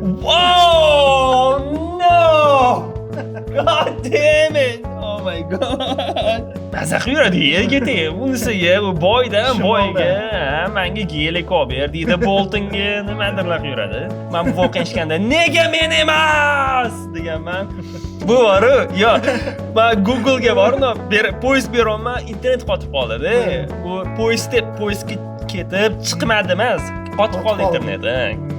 Oh no! God damn it! Oh my God! Maza qilib yuradi yerga unisiga u boydan boyga, ha, manga gelik olib ber deydi, Boltonga nimadirlar qilib yuradi. Man bu voqea eshitganda nega men emas deganman. Bu boru, yo, man Google'ga borib, poyezd beryapman, internet qotib qoldi-da. Bu poyezdda poyezdga ketib chiqmadi emas, qotib qoldi internet.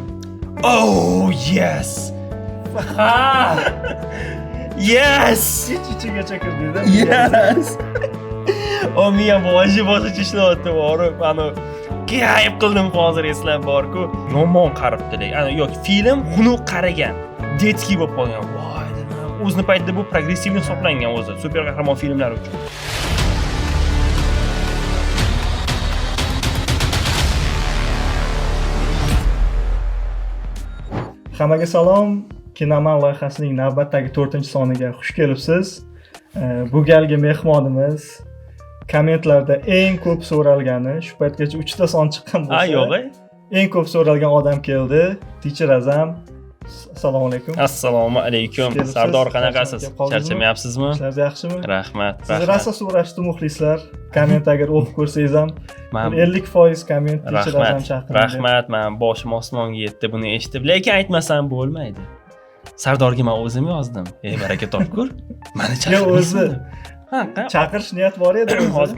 Oh, yes. Ha. Yes. Ich ichigacha kirdida. Yes. O miyam boshi boshqacha ishlayapti borib, ani kayf qildim hozir eslab borku. Yomon qaribdilar. Ana yo'q, film xunuk qaragan. Детский bo'lib qolgan. Voy dedim. O'zini paytida bu progressivni hisoblangan o'zi, super qahramon filmlar uchun. Hammaga salom. Kinoman loyihasining navbatdagi 4-soniga xush kelibsiz. Bu galgi mehmonimiz kommentlarda eng ko'p so'ralgani, shu paytgacha 3 ta son chiqqan bo'lsa. Ha, yo'q. Eng ko'p so'ralgan odam keldi. Teacher Azam. Assalomu alaykum. Assalomu alaykum. Sardor, qanaqasiz? Charchamayapsizmi? Ishlaringiz yaxshimi? Rahmat. Sizni rosa so'rashdi muxlislar. Komment agar o'qib ko'rsangiz ham 50% komment Teacher Azam chaqiring. Rahmat, men boshim osmonga yetdi buni eshitib, lekin aytmasam bo'lmaydi. Sardorga men o'zim yozdim. Ey, baraka topkur. Meni chaqirmaysan. Ha, chaqirish niyat bor edi o'zi.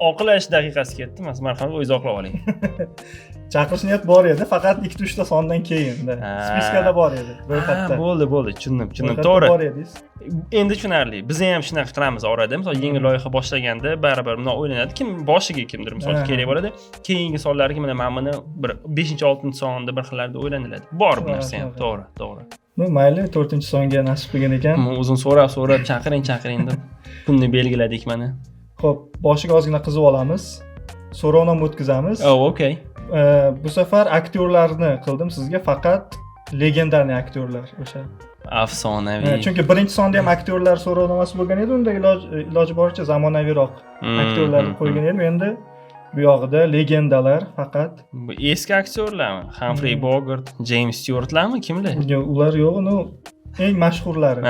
Oqlash daqiqasi ketdi. Marhamat, o'zingiz oqlab oling. Chaqirish niyat bor edi, faqat 2-3 ta sondan keyin-da. Spiskada bor edi, ro'yxatda. Bo'ldi, bo'ldi, tushundim, to'g'ri. Bor edingiz. Endi tushunarli. Biz ham shunaqa qilamiz orada. Misol yangi loyiha boshlaganda baribir bundan o'ylanadi. Kim boshiga kimdir misol kerak bo'ladi. Keyingi sonlarga mana mana buni bir 5-6 sonda bir xillarda o'ylaniladi. Bor bu narsa ham, to'g'ri, to'g'ri. Ну, mayli, 4-songa nasib qilgan ekan. O'zim so'rab chaqiring, chaqiring deb kunni belgiladik mana. Xo'p, boshiga ozgina qizib olamiz. So'rovnoma o'tkazamiz. Oh, okey. Bu safar aktyorlarni qildim sizga, faqat legendarniy aktyorlar o'sha. Afsonaviy. Chunki birinchi sonda ham aktyorlar so'rovnomasi bo'lgan edi, unda iloji boricha zamonaviyroq aktyorlarni qo'ygan edim. Endi bu yog'ida legendalar faqat. Bu eski aktyorlarmi? Humphrey Bogart, James Stewartlarmi, kimlar? Yo'q, ular yo'q, uni eng mashhurlari,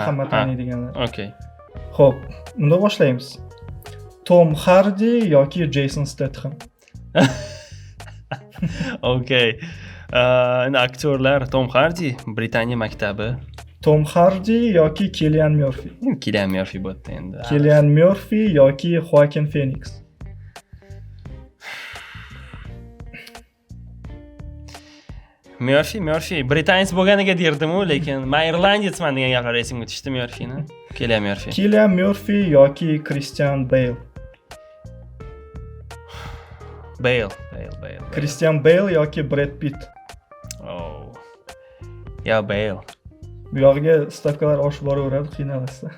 hamma taniydiganlar. Okey. Xo'p, unda boshlaymiz. Tom Hardy yoki Jason Statham? Okey. Endi aktyorlar Tom Hardy, Britaniya maktabi. Tom Hardy yoki Cillian Murphy? Cillian Murphy bu yerda endi. Cillian Murphy yoki Joaquin Phoenix? Murphy, britanец bo'lganiga derdim-u, lekin men irlandiyetsman degan gaplar esimga tushdi Murphyni. Cillian Murphy. Cillian Murphy yoki Christian Bale? Bale, Bale, Bale. Christian Bale yoki Brad Pitt? Oh. Ya Bale. Bu yog'iga stavkalar oshib boraveradi, qiynalasiz.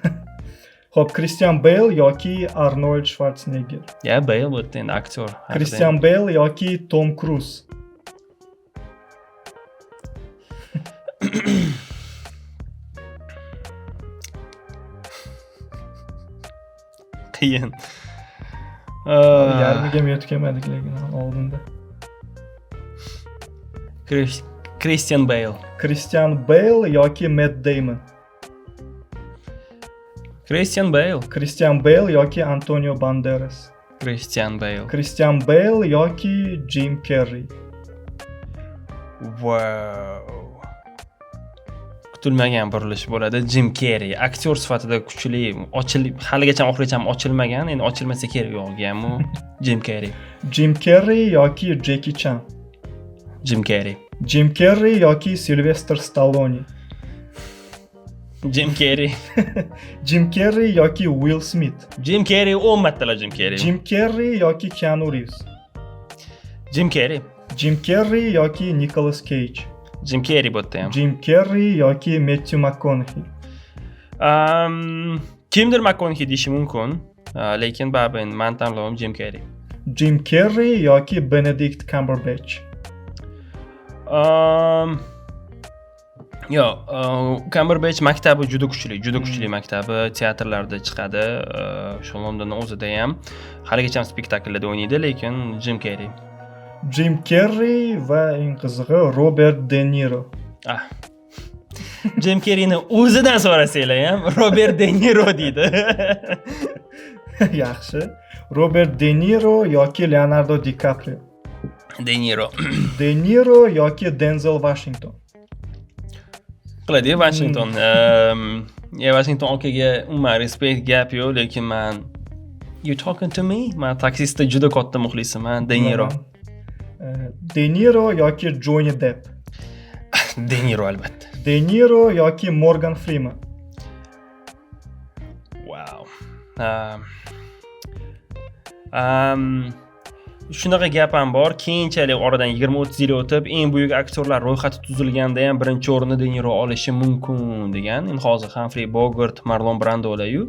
Xo'p, Christian Bale yoki Arnold Schwarzenegger? Ya Bale bu yerda endi aktyor. Christian Bale yoki Tom Cruise? Qiyin. Yarmiga ham yetib kelmadik lekin oldinda. Christian Bale. Christian Bale yoki Matt Damon? Christian Bale. Christian Bale yoki Antonio Banderas? Christian Bale. Christian Bale yoki Jim Carrey? Wow. Kutilmagan burilish bo'ladi. Jim Carrey aktyor sifatida kuchli, ochilib, haligacha oxirigacha ochilmagan, endi ochilmasa kerak yo'q ham u. Jim Carrey. Jim Carrey yoki Jackie Chan? Jim Carrey. Jim Carrey yoki Sylvester Stallone? Jim Carrey. Jim Carrey yoki Will Smith? Jim Carrey, 10 martalar Jim Carrey. Jim Carrey yoki Keanu Reeves? Jim Carrey. Jim Carrey yoki Nicolas Cage? Jim Carrey bu yerda ham. Jim Carrey yoki Matthew McConaughey? Kimdir McConaughey deyishi mumkin, lekin baribir endi mani tanlovim Jim Carrey. Jim Carrey yoki Benedict Cumberbatch? Yo'q, Cumberbatch maktabi juda kuchli, juda kuchli maktabi, teatrlarda chiqadi, o'sha Londonni o'zida ham haligacha spektakllarda o'ynaydi, lekin Jim Carrey. Jim Carrey va eng qizig'i Robert De Niro. Jim Kerreyni o'zidan so'rasanglar ham Robert De Niro deydi. Yaxshi. Robert De Niro yoki Leonardo Di Caprio? De Niro. De Niro yoki Denzel Washington? Qiladi Washington. Washington akaga umuman respect, gap yo'q, lekin man, you talking to me? Man taksistda juda katta muxlisiman. De Niro. De Niro yoki Jonni Depp? De Niro, albatta. De Niro yoki Morgan Freeman? Wow. Shunaqa gap ham bor, keyinchalik oradan 20-30 yil o'tib eng buyuk aktyorlar ro'yxati tuzilganda ham birinchi o'rinni De Niro olishi mumkin degan. Endi hozir Xamfri Bogart, Marlon Brandolaryu.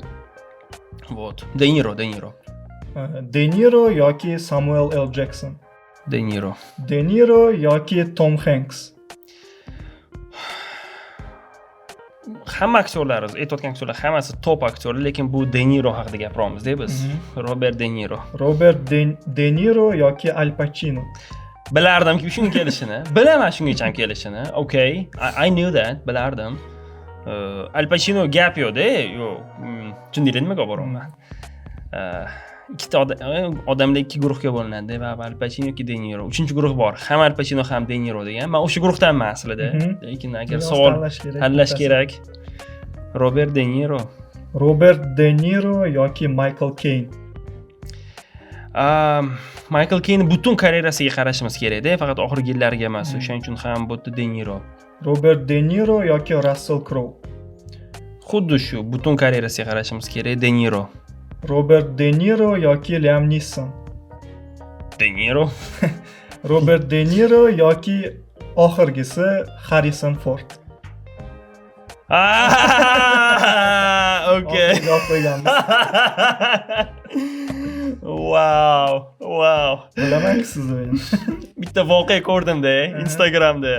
Вот, De Niro, De Niro. De Niro yoki Samuel L. Jackson? De Niro. De Niro yoki Tom Hanks? Hamma aktyorlar, aytayotgan aktyorlar hammasi top aktyorlar, lekin bu De Niro haqida gapiryapmiz-da biz. Robert De Niro. Robert De Niro yoki Al Pacino? Bilardimki shunga kelishini. Bilaman shungacha kelishini. Okay, I knew that, bilardim. Al Pacino gap yo'q-da, yo'q. Tushundinglar nimaga olib boryapman? Ikkita odamlar ikki guruhga bo'linadi, va Al Pacino yoki De Niro. Uchinchi guruh bor. Ham Al Pacino ham De Niro degan. Men o'sha guruhdanman aslida. Lekin agar savol tanlash kerak. Robert De Niro. Robert De Niro yoki Michael Caine? Michael Caine butun karyerasiga qarashimiz kerak-da, faqat oxirgi yillarga emas. O'shaning uchun ham bu yerda De Niro. Robert De Niro yoki Russell Crowe? Xuddi shu, butun karyerasiga qarashimiz kerak, De Niro. Robert De Niro yoki Liam Neeson? De Niro. Robert De Niro yoki oxirgisi Harrison Ford? Okey. Wow, wow. Bilamanki sizni endi. Bitta voqea ko'rdimda Instagramda.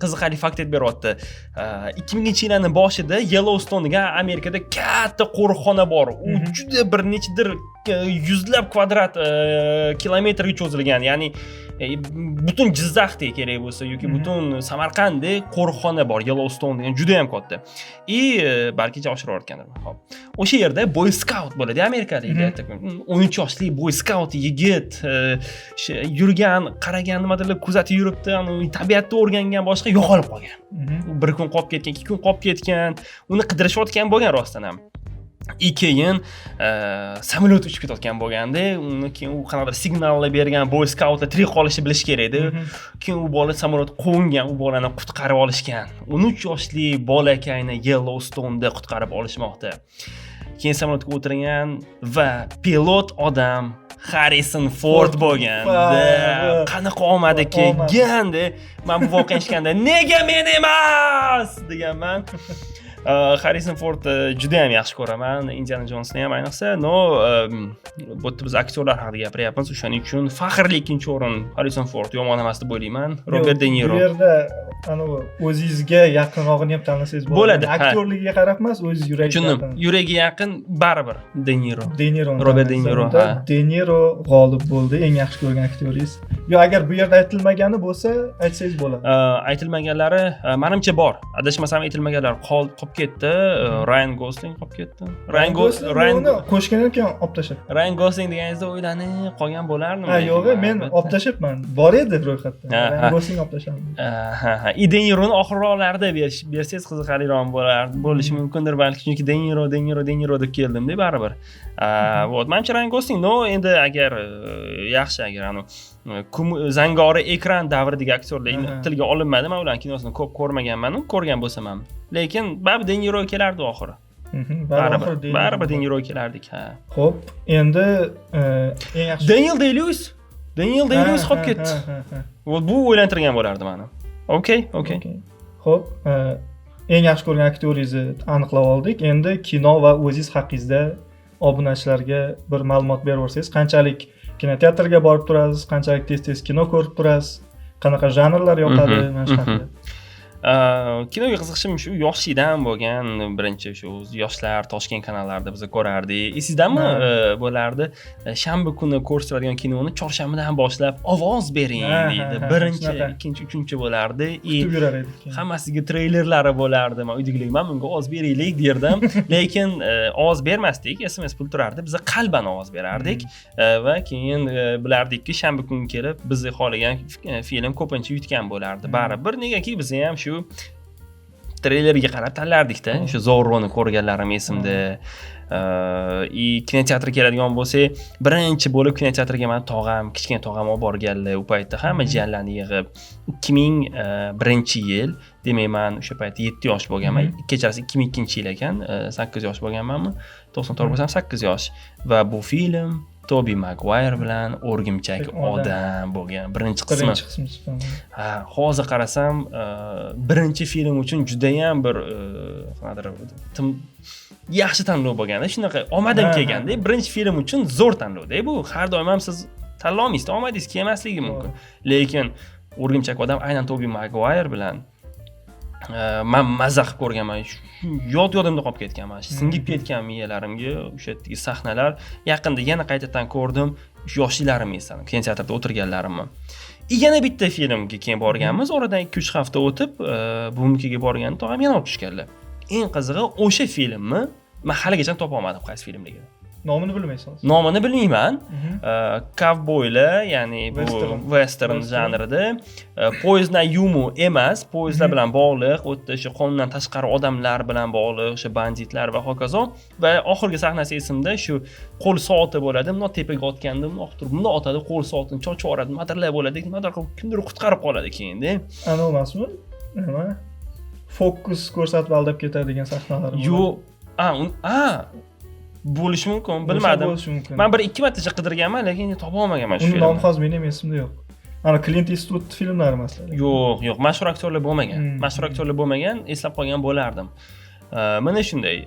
Qiziqarli fakt aytib beryapti. 2000-yillarning boshida Yellowstone degan Amerikada katta qo'riqxona bor. U juda bir nechadir yuzlab kvadrat kilometrga cho'zilgan, ya'ni butun Jizzaxdek kerak bo'lsa yoki butun Samarqanddek qo'riqxona bor, Yellowstone degan juda ham katta. Balki oshirayotgandir. Xo'p. O'sha yerda Boy Scout bo'ladi amerikaliklar. 13 yoshli Boy Scout yigit yurgan, qaragan, nimadirlar kuzatib yuribdi, tabiatni o'rgangan, boshqa yo'qolib qolgan. Bir kun qolib ketgan, 2 kun qolib ketgan, uni qidirishayotgan bo'lgan rostdan ham. Keyin samolyot uchib ketayotgan bo'lganda, uni keyin u qanaqadir signallar bergan, Boy Scoutlar tirik qolishni bilish kerak edi. Keyin u bola samolyot qo'ngan, u bolani qutqarib olishgan. 13 yoshli bolakayni Yellowstoneda qutqarib olishmoqda. Keyin samolyotga o'tirgan va pilot odam Harrison Ford bo'lgan. Qanaqa omadi kelganda, men bu voqeani eshitganda nega men emas deganman. Harrison Ford juda ham yaxshi ko'raman, Indiana Jonesni ham ayniqsa. No, bu yerda biz aktyorlar haqida gapiryapmiz, o'shaning uchun faxrli ikkinchi o'rin Harrison Ford yomon emas deb o'ylayman. Robert De Niro. Bu yerda anavi o'zingizga yaqinrog'ini ham tanlasangiz bo'ladi. Aktyorligiga qarab emas, o'z yuragiga yaqin. Yuragiga yaqin baribir De Niro. De Niro. Robert De Niro. De Niro g'olib bo'ldi, eng yaxshi ko'rgan aktyoringiz. Yo, agar bu yerda aytilmagani bo'lsa, aytsangiz bo'ladi. Aytilmaganlari menimcha bor. Adashmasam aytilmaganlar qolib ketdi. Ryan Gosling qolib ketdi. Ryan Gosling qo'shgandan keyin olib tashlab. Ryan Gosling deganingizda o'ylanib qolgan bo'lardim. Ha, yo'q, men olib tashlabman. Bor edi ro'yxatda. Ryan Gosling olib tashlabman. Ha. De Nironi oxirroqlarda bersangiz qiziqarliroq bo'lardi. Bo'lishi mumkindir balki, chunki De Niro, De Niro, De Niro deb keldim-da baribir. Вот, menimcha Ryan Gosling, no, endi agar yaxshi, agar anu zangori ekran davridagi aktyorlar tilga olinmadi, men ularning kinosini ko'p ko'rmaganman, ko'rgan bo'lsam ham. Lekin baribir De Niro kelardi oxiri. Baribir De Niro kelardik, ha. Xo'p, endi eng yaxshi Daniel Day-Lewis. Daniel Day-Lewis qolib ketdi. Bu o'ylantirgan bo'lardi meni. Okey, okey. Xo'p, eng yaxshi ko'rgan aktyoringizni aniqlab oldik. Endi kino va o'zingiz haqingizda obunachilarga bir ma'lumot berib o'tsangiz, qanchalik kinoteatrga borib turasiz, qanchalik tez-tez kino ko'rib turasiz, qanaqa janrlar yoqadi, mana shu haqida. Kinoga qiziqishim shu yoshlikdan bo'lgan. Birinchi shu yoshlar, Toshkent kanallarida biz ko'rardik. Esingizdami, bo'lardi, shanba kuni ko'rsatiladigan kinoni chorshanbadan boshlab ovoz bering deydi. Birinchi, ikkinchi, uchinchi bo'lardi. И kutib yurar edik. Hammasiga treylerlari bo'lardi. Man uydagilarga man bunga ovoz beraylik derdim, lekin ovoz bermasdik, SMS pul turardi, biz qalban ovoz berardik va keyin bilardikki, shanba kuni kelib bizni xohlagan film ko'pincha yutgan bo'lardi baribir. Negaki biz ham shu treylerga qarab tanlardikda. O'sha Zorroni ko'rganlarim esimda. И kinoteatrga keladigan bo'lsak, birinchi bo'lib kinoteatrga mani tog'am, kichkina tog'am olib borganlar. U paytda hamma jiyanlarni yig'ib, 2001-yil, demak man o'sha paytda 7 yosh bo'lganman. Kechasi 2002-yil ekan, 8 yosh bo'lganmanmi, 94 bo'lsam 8 yosh. Va bu film Tobi Maguayr bilan O'rgimchak odam bo'lgan, birinchi qismi. Birinchi qismi chiqqan. Ha, hozir qarasam, birinchi film uchun judayam bir qanaqadir yaxshi tanlov bo'lganda, shunaqa omadim kelganda. Birinchi film uchun zo'r tanlovda bu. Har doim ham siz tanlolmaysizda, omadingiz kelmasligi mumkin. Lekin O'rgimchak odam aynan Tobi Maguayr bilan man maza qilib ko'rganman. Yodimda qolib ketgan, mana shu singib ketgan miyalarimga o'sha yerdagi sahnalar. Yaqinda yana qaytadan ko'rdim, shu yoshliklarimni esladim, kinoteatrda o'tirganlarimni. И yana bitta filmga keyin borganmiz, oradan 2-3 hafta o'tib, buvimnikiga borganda tog'am yana olib tushganlar. Eng qizig'i, o'sha filmni man haligacha topolmadim qaysi filmligini. Nomini bilmaysiz? Nomini bilmayman. Kovboylar, ya'ni bu Western. western Western. janrida. Поезд на Юму emas, poyezdlar bilan bog'liq, u yerda o'sha qonundan tashqari odamlar bilan bog'liq, o'sha banditlar va hokazo. Va oxirgi sahnasi esimda, shu qo'l soati bo'ladi, bundoq tepaga otganda, bundoq turib bundoq otadi, qo'l soatini chochib yuboradi, nimadirlar bo'ladi, nimadir qilib kimdir qutqarib qoladi keyinda. Anavi emasmi, nima, fokus ko'rsatib aldab ketadigan sahnalar? Yo'q, a, bo'lishi mumkin, bilmadim. Bo'lishi mumkin. Man bir ikki martacha qidirganman, lekin topa olmaganman shu Uni nomi filmni. hozir meni ham esimda yo'q. Ana Klint Istvud filmlari masalan. Yo'q, mashhur aktyorlar bo'lmagan. Mashhur aktyorlar bo'lmagan, eslab qolgan bo'lardim. Mana shunday.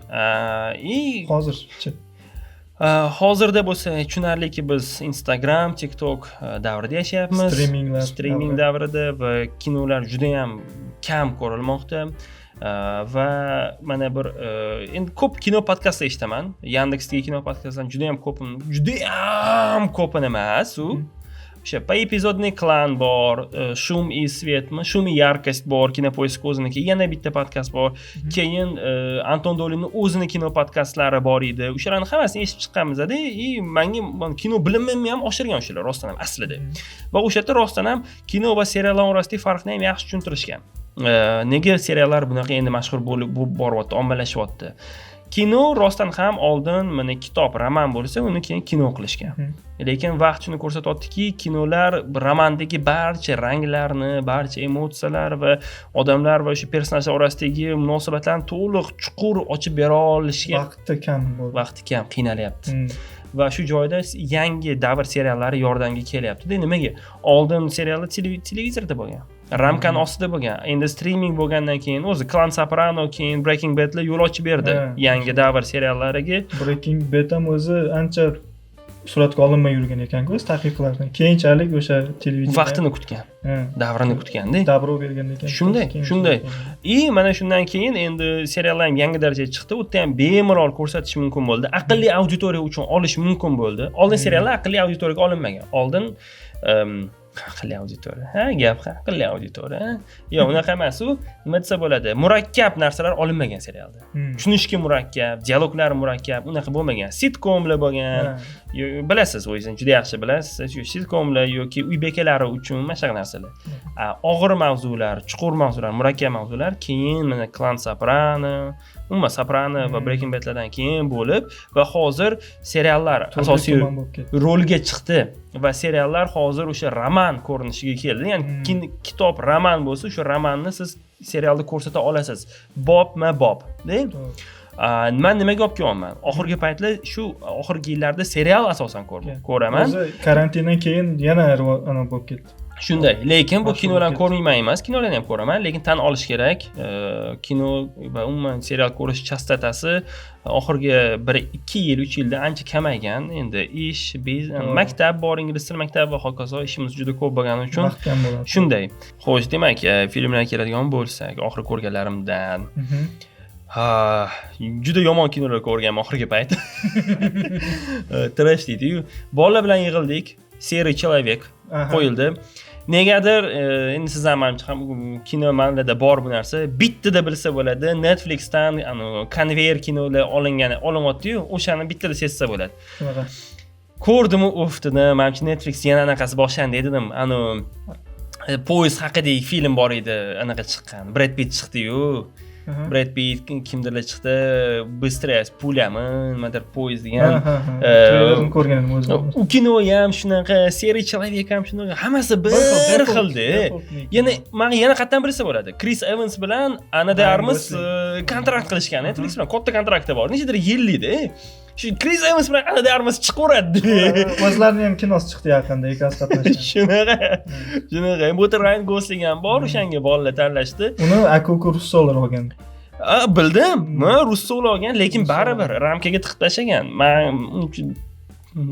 И Hozirchi? Hozirda bo'lsa, tushunarliki, biz Instagram, TikTok davrida yashayapmiz. Striminglar Streaming davrida va kinolar juda ham kam ko'rilmoqda. Va mana bir endi ko'p kino podkastlar eshitaman. Yandexdagi kino podkastlarni juda ham ko'pini, juda ham ko'pini emas, u o'sha поэпизодный клан bor, шум и свет mi, шум и яркость bor, Kinopoisk o'ziniki, yana bitta podkast bor. Keyin Anton Dolinni o'zini kino podkastlari bor edi. O'shalarni hammasini eshitib chiqqanmizda, и manga man kino bilimimni ham oshirgan o'shalar rostdan ham aslida. Va o'sha yerda rostdan ham kino va seriallar orasidagi farqni ham yaxshi tushuntirishgan. Nega seriallar bunaqa endi mashhur bo'lib boryapti, ommalashyapti? Kino rostdan ham oldin mana kitob, roman bo'lsa, uni keyin kino qilishgan. Lekin vaqt shuni ko'rsatyaptiki, kinolar romandagi barcha ranglarni, barcha emotsiyalar va odamlar va o'sha personajlar orasidagi munosabatlarni to'liq, chuqur ochib bera olishga Vaqti kam bo'ldi. Vaqti kam, qiynalyapti. Va shu joyda yangi davr seriallari yordamga kelyapti-da. Nimaga? Oldin seriallar televizorda bo'lgan, ramkani ostida bo'lgan. Endi streaming bo'lgandan keyin o'zi Klan Soprano, keyin Breaking Badlar yo'l ochib berdi yangi davr seriallariga. Breaking Bad ham o'zi ancha suratga olinmay yurgan ekan-ku o'zi taqiqlardan. Keyinchalik o'sha televideniye Vaqtini kutgan, davrini kutganda. Добро bergandan keyin. Shunday, keyin shunday. suratga olingan. И mana shundan keyin endi seriallar ham yangi darajaga chiqdi. U yerda ham bemalol ko'rsatish mumkin bo'ldi. Aqlli auditoriya uchun olish mumkin bo'ldi. Oldin seriallar aqlli auditoriyaga olinmagan. Oldin aqlli auditoriya. Ha, gap ha, aqlli auditoriya. Ha? Yo'q, unaqa emas u. Nima desa bo'ladi? Murakkab narsalar olinmagan serialda. Tushunishga murakkab, dialoglar murakkab, unaqa bo'lmagan. Sitkomlar bo'lgan. Bilasiz, o'zingiz juda yaxshi bilasiz. Shu sitkomlar yoki uy bekalari uchun mana shunaqa narsalar. Og'ir mavzular, chuqur mavzular, murakkab mavzular keyin mana Klan Soprano, umuman Soprano va Breaking Badlardan keyin bo'lib va hozir seriallar Turli asosiy tuman bo'lib ketdi. Rolga chiqdi va seriallar hozir o'sha roman ko'rinishiga keldi. Ya'ni kitob roman bo'lsa, o'sha romanni siz serialda ko'rsata olasiz. Bobma-bob, da? To'g'ri. Man nimaga olib kelyapman? Oxirgi paytlar, shu oxirgi yillarda serial asosan ko'raman. O'zi karantindan keyin yana ana bo'lib ketdi. Shunday, lekin bu Mashhur kinolarni ketdi. ko'rmayman emas, kinolarni ham ko'raman, lekin tan olish kerak, kino va umuman serial ko'rish chastotasi oxirgi 1-2 yil, 3 yilda ancha kamaygan. Endi ish, maktab bor, ingliz tili maktabi va hokazo, ishimiz juda ko'p bo'lgani uchun. Vaqt kam bo'ladi. Shunday. Xo'sh, demak, filmlarga keladigan bo'lsak, oxiri ko'rganlarimdan, ha, juda yomon kinolar ko'rganman oxirgi payt. Trash deydiyu. Bolalar bilan yig'ildik, "Серый человек" qo'yildi. Negadir, endi siz ham, manimcha ham kinomanlarda bor bu narsa, bittada bilsa bo'ladi, Netflixdan anavi konveyer kinolar olingan, olinyaptiyu, o'shani bittada sezsa bo'ladi. Shunaqa. Ko'rdimu, uf dedim, manimcha, Netflix yana anaqasi boshlandi dedim. Anavi poyezd haqidagi film bor edi, anaqa chiqqan, Bred Pitt chiqdiyu. Bred Pitt, kimdirlar chiqdi, "Быстрая пуля" mi, nimadir, poyezd degan. Ha, ha, ha. Treylerini ko'rgandim o'zim. U kino ham shunaqa, "Серый человек" ham shunaqa, hammasi bir xilda. Yana manga yana qayerdan bilsa bo'ladi, Kris Evans bilan Ana de Ryan Armas Gosling. Kontrakt qilishgan Netflix bilan, katta kontrakti bor, nechadir yillikda. Shu Kris Evans bilan Ana de Armas chiqaveradi. O'zlarini ham kinosi chiqdi yaqinda, ikkasi qatnashgan. Shunaqa. Bu yerda Ryan Gosling ham bor, o'shanga bolalar tanlashdi. Uni aka uka Russolar olgan. A, bildim, ma Russolar olgan, lekin Russolar. baribir ramkaga tiqib tashlagan. Man uncha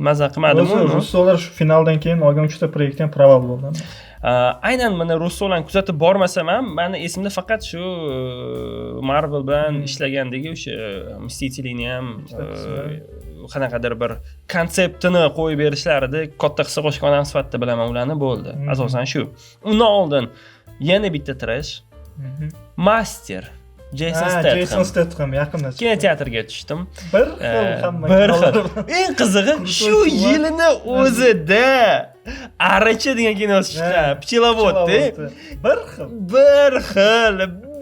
maza qilmadim O'zi uni. Russolar shu finaldan keyin olgan uchta proyekt ham провал bo'ldi. Aynan mana Russolarni kuzatib bormasam ham, mani esimda faqat shu Marvel bilan ishlagandagi o'sha "Мстители" ni ham Ikkitasi. Qanaqadir bir konseptini qo'yib berishlarida katta hissa qo'shgan odam sifatida bilaman ularni, bo'ldi. Asosan shu. Undan oldin yana bitta trash, "Master", Jeyson Ha, Statham. Jeyson Statham yaqinda chiqdi. Kinoteatrga tushdim. Bir xil hamma Bir xil. kinolar. Eng qizig'i, shu Крутой чувак. yilini o'zida "Arichi" degan kinosi chiqqan. Ha, "Пчеловод". "Пчеловод". Bir xil. Bir xil,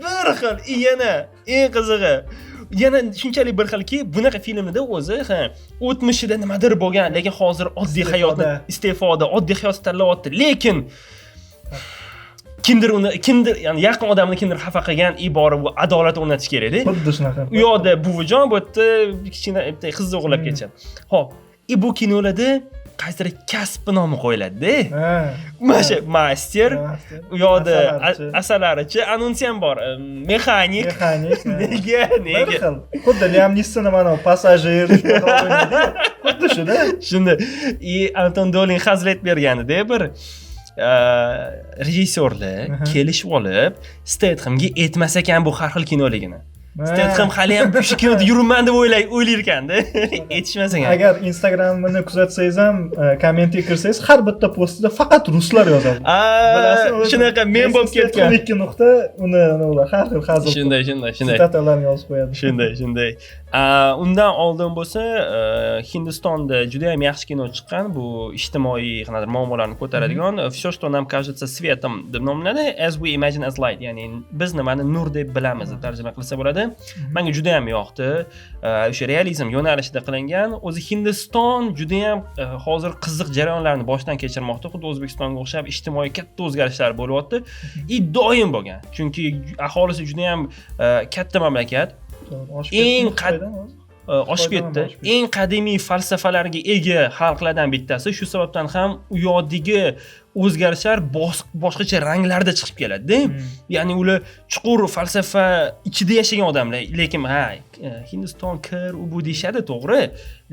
bir xil. И yana eng qizig'i, yana shunchalik bir xilki, bunaqa filmda o'zi, ha, o'tmishida nimadir bo'lgan, lekin hozir oddiy hayotni, iste'foda, oddiy hayotni tanlayapti, lekin kimdir uni, kimdir, ya'ni yaqin odamni kimdir xafa qilgan и borib u adolat o'rnatish kerakda. Xuddi shunaqa. U yoqda buvijon, bu yerda kichkina bitta qizni o'g'irlab ketishadi. Ho'p, и bu kinolarda qaysidir kasbni nomi qo'yiladida. Mana shu "Master", Master. u yoqda Asalarichi. "Asalarichi", anonsi ham bor, mexanik. Mexanik. Ha. Nega? Bir Nega? xil. Xuddi Liam Neeson, mana "Пассажир", shunaqa o'ynaydi. Xuddi shuda. Shunday. И Anton Dolin hazil aytib berganida, bir rejissyorlar kelishib olib, Stethamga aytmas ekan bu har xil kinoligini. Stetham haliyam shu kinoda yuribman deb o'ylar ekanda, aytishmas ekan. Agar Instagramini kuzatsangiz ham, kommentga kirsangiz, har bitta postida faqat ruslar yozadi. Aa, shunaqa men bo'lib ketgan. Ikki nuqta, uni ular har xil hazil Shunday. Sitatalarni yozib qo'yadi. Shunday. Undan oldin bo'lsa, Hindistonda juda ham yaxshi kino chiqqan, bu ijtimoiy qanaqadir muammolarni ko'taradigan, "Все, что нам кажется светом" deb nomlanadi, "As We Imagine as Light", ya'ni biz nimani nur deb bilamiz deb tarjima qilsa bo'ladi. Menga juda ham yoqdi. O'sha realizm yo'nalishida qilingan. O'zi Hindiston juda ham hozir qiziq jarayonlarni boshdan kechirmoqda, xuddi O'zbekistonga o'xshab ijtimoiy katta o'zgarishlar bo'lyapti и doim bo'lgan, chunki aholisi juda ham katta mamlakat. Oshib Eng ketdimi Xitoydan hozir? Oshib Xitoydan ham ketdi. Oshib ketdi. Eng qadimiy falsafalarga ega xalqlardan bittasi. Shu sababdan ham u yoqdagi o'zgarishlar boshqacha ranglarda chiqib keladida. Ya'ni ular chuqur falsafa ichida yashagan odamlar, lekin ha, Hindiston kir, u bu deyishadi, to'g'ri,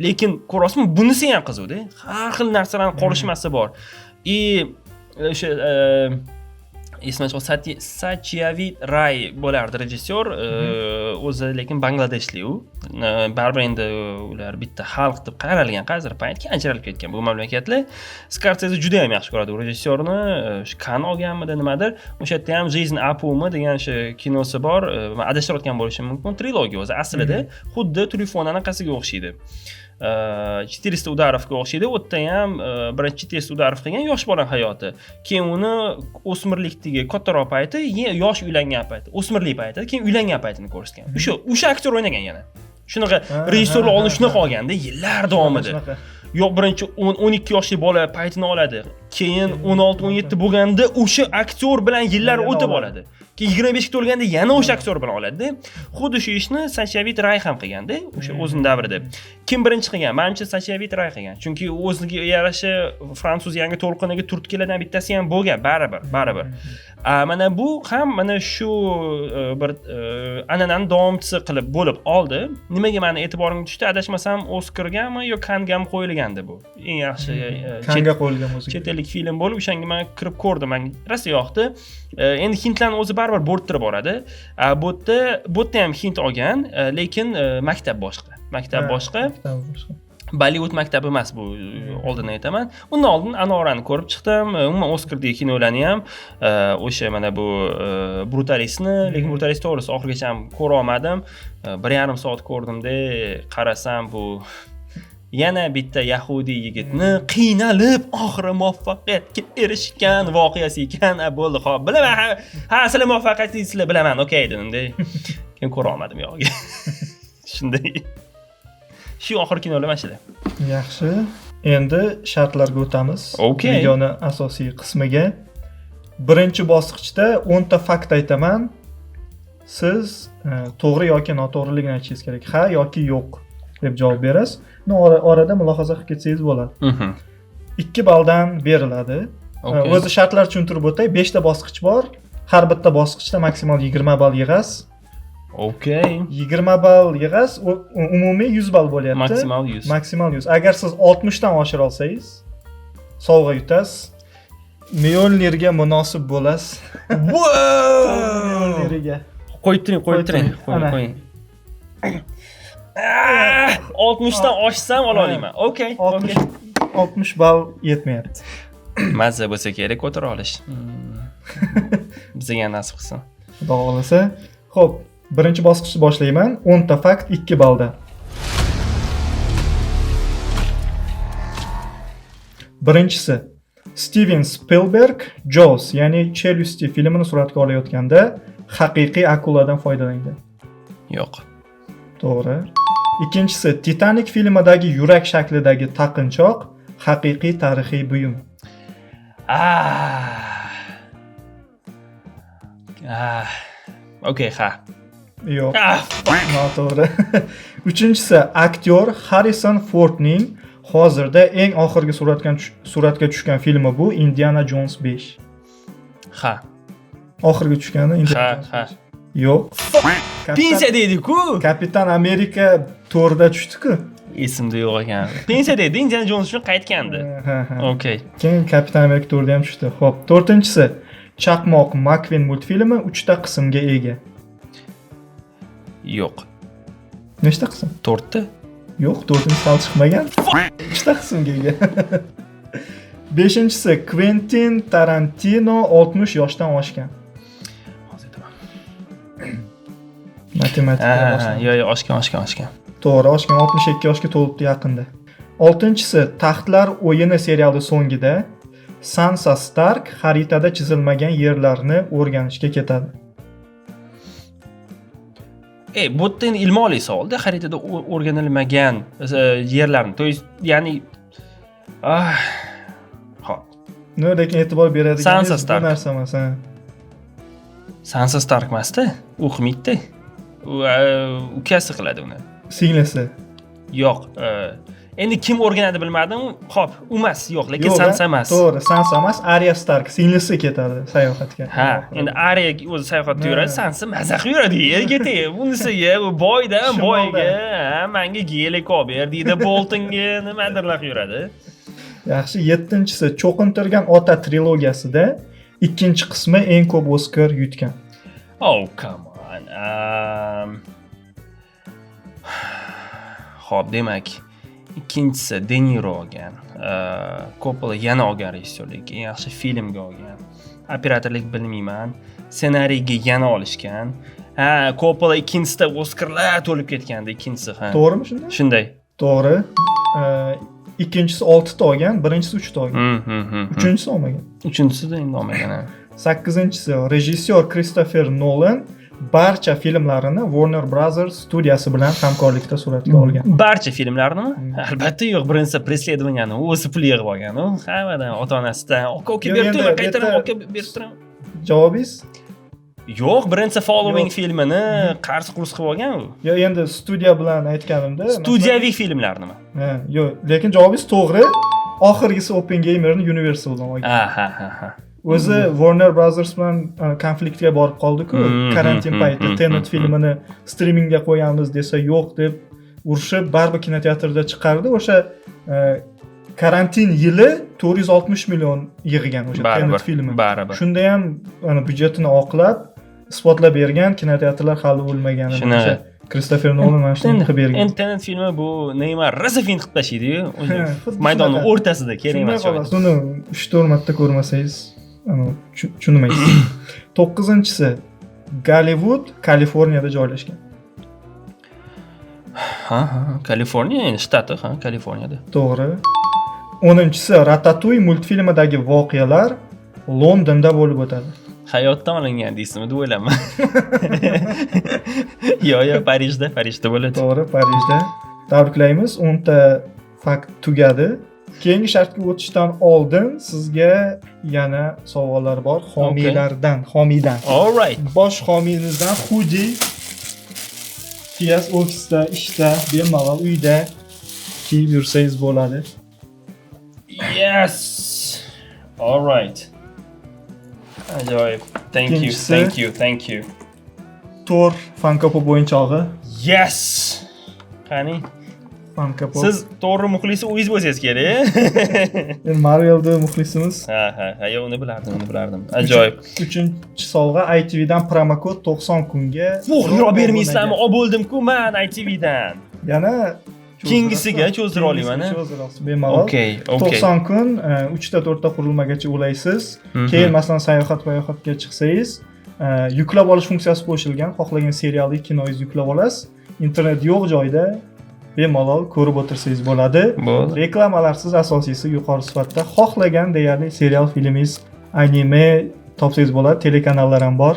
lekin ko'ryapsizmi, bunisi ham qiziqda, har xil narsalarni qorishmasi bor. И o'sha esimdan chiqib, Satyajit Ray bo'lardi rejissyor, o'zi lekin bangladeshlik u. Baribir endi ular bitta xalq deb qaralgan qaysidir payt, keyin ajralib ketgan bu mamlakatlar. Skorseze juda ham yaxshi ko'radi u rejissyorni, o'sha Kan olganmidi, nimadir. O'sha yerda ham "Жизнь Apumi" degan o'sha kinosi bor, man adashtirayotgan bo'lishim mumkin, trilogiya o'zi aslida xuddi Tryufon anaqasiga o'xshaydi, "400 ударов" ga o'xshaydi. U yerda ham birinchi "400 ударов" qilgan yosh bola hayoti, keyin uni o'smirlikdagi kattaroq payti, yosh uylangan payti, o'smirlik payti, keyin uylangan paytini ko'rsatgan. O'sha aktyor o'ynagan yana. Shunaqa rejissyorlar oldin shunaqa olganda yillar davomida. Shunaqa. Yo'q, birinchi 10-12 yoshli bola paytini oladi. Keyin 16-17 bo'lganda o'sha aktyor bilan yillar o'tib oladi. Keyin 25 ga to'lganda yana o'sha aktyor bilan oladi. Xuddi shu ishni Satyajit Ray ham qilganda, o'sha o'zining davrida. Kim birinchi qilgan? Menimcha Satyajit Ray qilgan. Chunki o'ziga yarasha fransuz yangi to'lqiniga turtkilardan bittasi ham bo'lgan, baribir. Mana bu ham mana shu bir an'anani davomchisi qilib bo'lib oldi. Nimaga meni e'tiborimga tushdi? Adashmasam Oscargami yo Kangami qo'yilgandi bu. Eng yaxshi Kanga qo'yilgan o'zi. Chet ellik film bo'lib, o'shanga men kirib ko'rdim. Menga rosa yoqdi. Endi hindlarni o'zi baribir bo'rttirib boradi. Bu yerda ham hind olgan, lekin maktab boshqa. Maktab boshqa. Bollywood maktabi emas bu, oldin aytaman. Undan oldin Anorani ko'rib chiqdim. Umuman Oscardagi kinolarni ham o'sha mana bu Brutalistni, lekin Brutalist to'g'risi oxirigacha ham ko'ra olmadim. 1,5 soat ko'rdimda, qarasam bu yana bitta yahudiy yigitni qiynalib oxiri muvaffaqiyatga erishgan voqeasi ekan. Bo'ldi, xo'p, bilaman. Ha, sizlar muvaffaqiyatlisizlar, bilaman. Okey dedimda. Keyin ko'ra olmadim yo'q. Shunday. Shu oxirgi kinolar mana shular. Yaxshi. Endi shartlarga o'tamiz. Videoni asosiy qismiga. Birinchi bosqichda 10 ta fakt aytaman. Siz to'g'ri yoki noto'g'riligini aytishingiz kerak. Ha yoki yo'q deb javob berasiz. Orada mulohaza qilib ketsangiz bo'ladi. 2 balldan beriladi. O'zi shartlar tushuntirib o'tay. 5 ta bosqich bor. Har bitta bosqichda maksimal 20 ball yig'asiz. Okey. 20 ball yig'asiz, umumiy 100 ball bo'lyapti. Maksimal 100. Maksimal 100. Agar siz 60 dan oshira olsangiz, sovg'a yutasiz. Mjolnirga munosib bo'lasiz. Wow! Mjolnirga. Qo'yib turing, qo'yib turing. Qo'ying. 60 dan oshsam ola olaman. Okey. 60 ball yetmayapti. Mazza bo'lsa kerak ko'tara olish. Bizga ham nasib qilsin. Xudo xolasa. Xo'p, birinchi bosqichni boshlayman. 10 ta fakt 2 balldan. Birinchisi, Steven Spielberg Jaws, ya'ni Челюсти filmini suratga olayotganda haqiqiy akuladan foydalangan. Yo'q. To'g'ri. Ikkinchisi, Titanic filmidagi yurak shaklidagi taqinchoq haqiqiy tarixiy buyum. Okey, ha. Yo'q. Noto'g'ri. Uchinchisi, aktyor Harrison Fordning hozirda eng oxirgi suratga tushgan filmi bu Indiana Jones 5. Ha. Oxirgi tushgani Indiana Jones. Ha. Yo'q. Pensiya deydi-ku. Kapitan Amerika 4da tushdi-ku. Esimda yo'q ekan. Pensiya deydi, Indiana Jones uchun qaytgandi. Okey. Keyin Kapitan Amerika 4da ham tushdi. Xo'p, to'rtinchisi, Chaqmoq McQueen multfilmi 3 ta qismga ega. Yo'q. Nechta qism? 4 ta. Yo'q, 4-inchisi hali chiqmagan. 3 ta qismga ega. 5-inchisi, Quentin Tarantino 60 yoshdan oshgan. Hozir aytaman. Matematika boshlanadi. Yo'q, oshgan. To'g'ri, oshgan, 62 yoshga to'libdi yaqinda. 6-inchisi, Taxtlar o'yini seriali so'ngida Sansa Stark xaritada chizilmagan yerlarni o'rganishga ketadi. Bu yerda endi ilm oliy savolda, xaritada o'rganilmagan yerlarni, to есть, ya'ni xo'p. No, lekin e'tibor beradigan Sansa Stark. bu narsa emas, ha. Sansa Stark emas-da, u qilmaydi-da. U ukasi qiladi uni. Singlisi. Yo'q, endi kim o'rganadi bilmadim. Xo'p, u emas, yo'q, lekin Sansa emas. To'g'ri, Sansa emas, Arya Stark singlisi ketadi sayohatga. Ha, endi Arya o'zi sayohatda yuradi, Sansa maza qilib yuradi, yerga tegib. Bunisiga u boydan boyga, ha, menga gelik olib ber deydi, Boltonga nimadirlar qilib yuradi. Yaxshi, 7-inchisi, Cho'qintirgan ota trilogiyasida 2-qismi eng ko'p Oscar yutgan. Oh, come on. Xo'p, demak, ikkinchisi De Niro olgan. Coppola yana olgan rejissyorlik, eng yaxshi filmga olgan. Operatorlik bilmayman. Ssenariyga yana olishgan. Ha, Coppola ikkinchisida Oscarlar to'lib ketgandi, ikkinchisi, ha. To'g'rimi shunday? Shunday. To'g'ri. Ikkinchisi 6 ta olgan, birinchisi 3 ta olgan. Uchinchisi olmagan. Uchinchisida endi olmagan, ha. 8-inchisi, rejissyor Kristofer Nolan barcha filmlarini Warner Brothers studiyasi bilan hamkorlikda suratga olgan. Barcha filmlarnimi? Albatta yo'q. Birinchisi "Преследование" ni o'zi pul yig'ib olgan u hammadan, ota onasidan aka, uka Yo'q, berib endi turing, bu qaytaraman, yerda aka, berib turaman. Javobingiz? Yo'q, birinchisi "Following" Yo'q. filmini qarz qurz qilib olgan u. Yo, endi studiya bilan aytganimda, Studiyaviy filmlarnimi? Ha, yo'q, lekin javobingiz to'g'ri. Oxirgisi Oppenheimerni Universaldan olgan. Ha ha ha ha. O'zi Warner Brothers bilan konfliktga borib qoldi-ku karantin payti. Tenet filmini strimingga qo'yamiz desa, yo'q deb urushib, baribir kinoteatrda chiqardi. O'sha karantin yili 460 million yig'gan o'sha Baribir, Tenet filmi. baribir. Shunda ham ana byudjetini oqlab, isbotlab bergan kinoteatrlar hali o'lmaganini. Shunaqa. O'sha Kristofer Nolan mana shuni Endi qilib bergan. Endi Tenet filmi bu Neymar rosa fint qilib tashlaydiyu o'sha Ha, xuddi maydonni shunaqa. o'rtasida, kerak Shunday emas joyda. qolasiz. Uni 3-4 marta ko'rmasangiz, ana tushunmaysiz. To'qqizinchisi, Gollivud Kaliforniyada joylashgan. Ha, Kaliforniya endi shtati, ha, Kaliforniyada. To'g'ri. 10-inchisi, Ratatouille multfilmidagi voqealar Londonda bo'lib o'tadi. Hayotdan olingan deysizmi deb o'ylayman. Yo'q, Parijda, Parijda bo'ladi. To'g'ri, Parijda. Tabriklaymiz, 10 ta fakt tugadi. Keyingi shartga o'tishdan oldin sizga yana savollar bor homiylardan, homiydan. All right. Bosh homiyimizdan hoodie kiyasiz, ofisda, ishda, bemalol uyda kiyib yursangiz bo'ladi. Yes. All right. Ajoyib. Thank you. Ikkinchisi- Thank you. Thank you. Thor Funko Pop o'yinchog'i. Yes. Qani? Funko Pop. Siz to'g'ri muxlisi o'zingiz bo'lsangiz kerak. Endi Marvelda muxlisimiz. Ha, yo'q, uni bilardim, uni bilardim. Ajoyib. Uchinchi sovg'a ITVdan promokod 90 kunga. Voh, yura bermaysizlarmi? Olib bo'ldim-ku man ITVdan. Yana Keyingisiga cho'zdira olaman, Keyingisiga a? cho'zdirasiz bemalol. Okey. 90 kun 3 ta 4 ta qurilmagacha ulaysiz. Keyin masalan sayohat vayohatga chiqsangiz, yuklab olish funksiyasi qo'shilgan. Xohlagan serialni, kinoyingizni yuklab olasiz. Internet yo'q joyda bemalol ko'rib o'tirsangiz bo'ladi. Bo'ldi. Reklamalarsiz, asosiysi yuqori sifatda xohlagan deyarli serial, filmingiz, anime topsangiz bo'ladi. Telekanallar ham bor.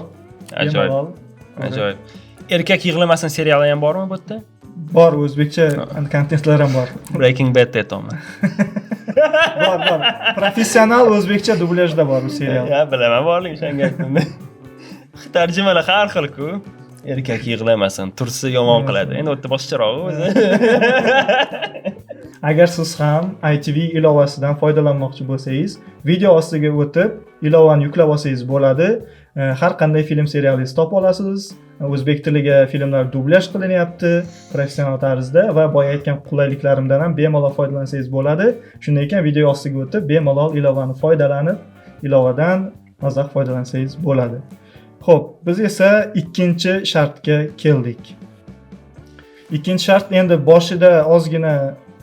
Ajoyib. Bemalol. Ajoyib. Erkak yig'lamasin seriali ham bormi bu yerda? Bor, o'zbekcha kontentlar ham bor. Breaking Bad aytyapman. Bor, bor. Professional o'zbekcha dublyajda bor u serial. Ya, bilaman borligini, o'shanga aytdim. Tarjimalar har xil-ku. Erkak yig'lamasin, tursa yomon qiladi. Endi u yerda boshqacharoq o'zi. Agar siz ham ITV ilovasidan foydalanmoqchi bo'lsangiz, video ostiga o'tib, ilovani yuklab olsangiz bo'ladi. Har qanday film, serialingizni topa olasiz. O'zbek tiliga filmlar dublyaj qilinyapti professional tarzda va boya aytgan qulayliklarimdan ham bemalol foydalansangiz bo'ladi. Shunday ekan, video ostiga o'tib, bemalol ilovani foydalanib, ilovadan maza qilib foydalansangiz bo'ladi. Xo'p, biz esa ikkinchi shartga keldik. Ikkinchi shart endi boshida ozgina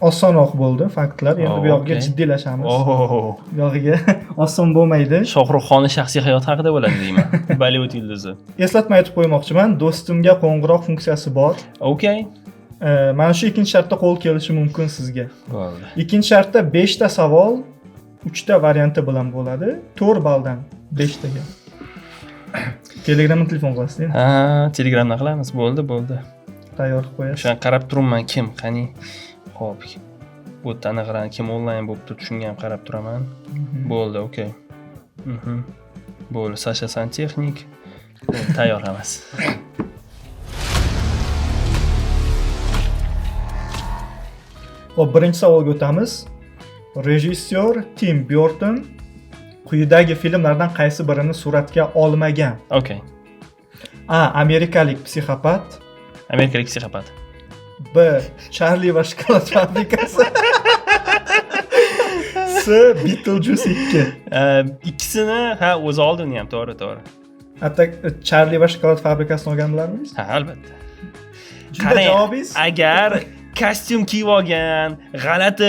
osonroq bo'ldi faktlar. Endi bu yog'iga jiddiylashamiz. Oh. Bu yog'iga oson bo'lmaydi. Shohruxxonni shaxsiy hayoti haqida bo'ladi deyman. Bollywood yulduzi. Eslatma aytib qo'ymoqchiman, do'stimga qo'ng'iroq funksiyasi bor. Okey. Mana shu ikkinchi shartda qo'l kelishi mumkin sizga. Bo'ldi. Ikkinchi shartda 5 ta savol 3 ta varianti bilan bo'ladi. 4 balldan 5 taga. Telegramdan telefon qilasiz, endi. Ha, Telegramdan qilamiz. Bo'ldi, bo'ldi. Tayyor qilib qo'yasiz. O'shan qarab turibman kim, qani. Xo'p. Bu yerda aniqroq kim onlayn bo'lib turibdi, shunga ham qarab turaman. Bo'ldi, okey. Bo'ldi, Sasha santexnik. Bo'ldi, tayyor hammasi. Xo'p, birinchi savolga o'tamiz. Rejissyor Tim Burton quyidagi filmlardan qaysi birini suratga olmagan? Okey. A. Amerikalik psixopat. Amerikalik psixopat. B. Charlie va shokolad fabrikasi. C. Beetlejuice 2. Ikkisini ha o'zi oldi uni ham, to'g'ri, to'g'ri. Hatto Charlie va shokolad fabrikasini olgan bilarmisiz? Ha, albatta. Juda Qarang, javobingiz? Agar kostyum kiyib olgan, g'alati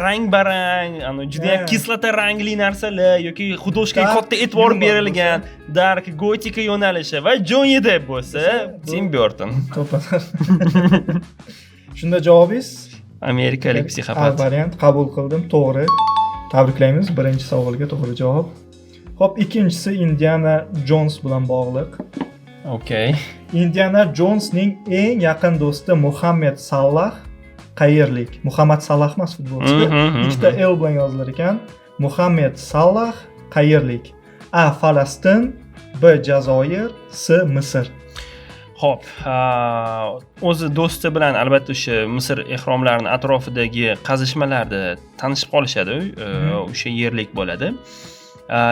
rang-barang, ani juda ham kislota rangli narsalar yoki художка ga Dark katta e'tibor humor berilgan dark gotika yo'nalishi va Johnny Depp bo'lsa, Bo'lsa, Tim Burton. To'ppa. Shunda javobingiz? Amerikalik A psixopat. variant qabul qildim, to'g'ri. Tabriklaymiz, birinchi savolga to'g'ri javob. Xo'p, ikkinchisi Indiana Jones bilan bog'liq. Okey. Indiana Jonsning eng yaqin do'sti Muhammad Salah qayerlik? Muhammad Salah emas, futbolchi. Ikkita L bilan yozilar ekan. Muhammad Salah qayerlik? A. Falastin, B. Jazoir, C. Misr. Xo'p, o'zi do'sti bilan albatta o'sha Misr ehromlarini atrofidagi qazishmalarda tanishib qolishadi, o'sha yerlik bo'ladi.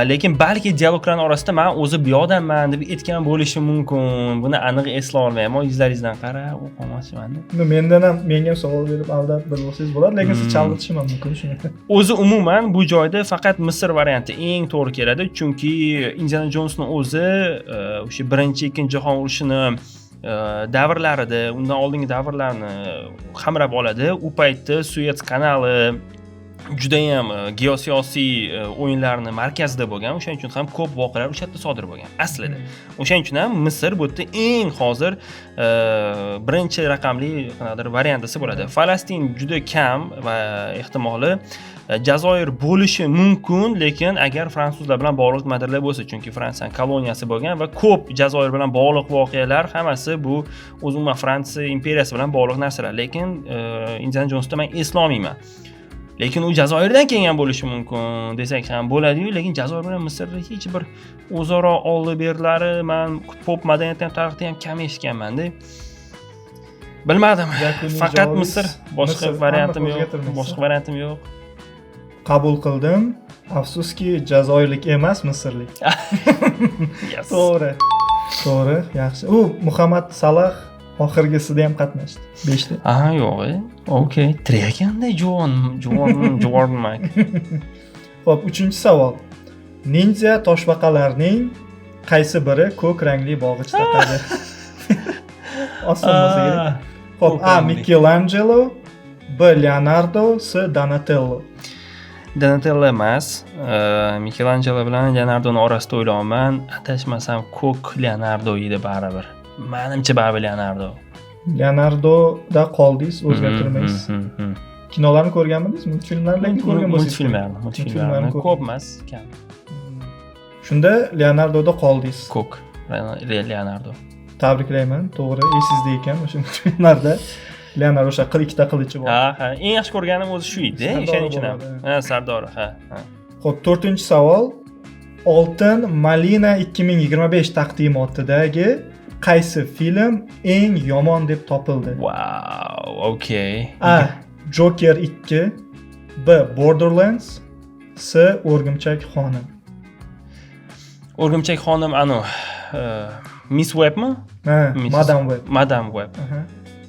Lekin balki dialoglarning orasida man o'zi bu yoqdanman deb aytgan bo'lishi mumkin. Buni aniq eslay olmayman. Yuzlaringizdan qarab o'qimoqchiman. No, mendan ham, menga ham savol berib aldab bilib olsangiz bo'ladi, lekin siz chalg'itishim ham mumkin shuni. O'zi umuman bu joyda faqat Misr varianti eng to'g'ri keladi, chunki Indiana Jonsni o'zi o'sha birinchi, ikkinchi jahon urushini davrlarida, undan oldingi davrlarni qamrab oladi. U paytda Suets kanali judayam geosiyosiy o'yinlarni markazida bo'lgan. O'shaning uchun ham ko'p voqealar o'sha yerda sodir bo'lgan aslida. O'shaning uchun ham Misr bu yerda eng hozir birinchi raqamli qanaqadir variantisi bo'ladi. Falastin juda kam va ehtimoli, Jazoir bo'lishi mumkin, lekin agar fransuzlar bilan bog'liq nimadirlar bo'lsa, chunki Fransiyaning koloniyasi bo'lgan va ko'p Jazoir bilan bog'liq voqealar hammasi bu o'zi umuman Fransiya imperiyasi bilan bog'liq narsalar. Lekin Indiana Jonsda men eslolmayman. Lekin u Jazoirdan kelgan bo'lishi mumkin desak ham bo'ladi-yu, lekin Jazoir bilan Misrda hech bir o'zaro oldi-berlari man pop madaniyati ham, tarixda ham kam eshitganman-da. Bilmadim. Yakuniy Faqat javobingiz Misr, boshqa Misr. variantim Aniq yo'q. o'zgartirmaysiz. Boshqa variantim yo'q. Qabul qildim. Afsuski, jazoirlik emas, misrlik. Yes. To'g'ri. To'g'ri, yaxshi. U Muhammad Salah oxirgisida ham qatnashdi. 5 ta. Aha, yo'q. Okey. Tirik ekanda juvon, juvon, juvon Mak. Xo'p, 3-savol. Ninja toshbaqalarning qaysi biri ko'k rangli bog'ich taqadi? Oson bo'lsa kerak. Xo'p, Ko'k A. rangli. Michelangelo, B. Leonardo, C. Donatello. Donatello emas. Michelangelo bilan Leonardoni orasida o'ylayapman. Adashmasam ko'k Leonardo edi baribir. Menimcha baribir Leonardo. Leonardoda qoldingiz, o'zgartirmaysiz. Kinolarni ko'rganmidingiz? Multfilmlarni lekin ko'rgan bo'lsangiz. Multfilmlarni, multfilmlarni Multfilmlarni ko'p emas, kam. Shunda Leonardoda qoldingiz. Ko'k. Leonardo. Tabriklayman, to'g'ri, esingizda ekan o'sha multfilmlarda. Leonardo o'sha ikkita qilichi bor. Ha. Eng yaxshi ko'rganim o'zi shu edi, Sardori o'shaning uchun ham. bo'ladi. Ha, Sardori, ha, ha. Xo'p, 4-savol. Oltin Malina 2025 taqdimotidagi qaysi film eng yomon deb topildi? Wow, okey. A. Joker 2, B. Borderlands, C. O'rgimchak xonim. O'rgimchak xonim anu Miss Webmi? Ha, Mrs. Madam Web. Madam Web. Aha.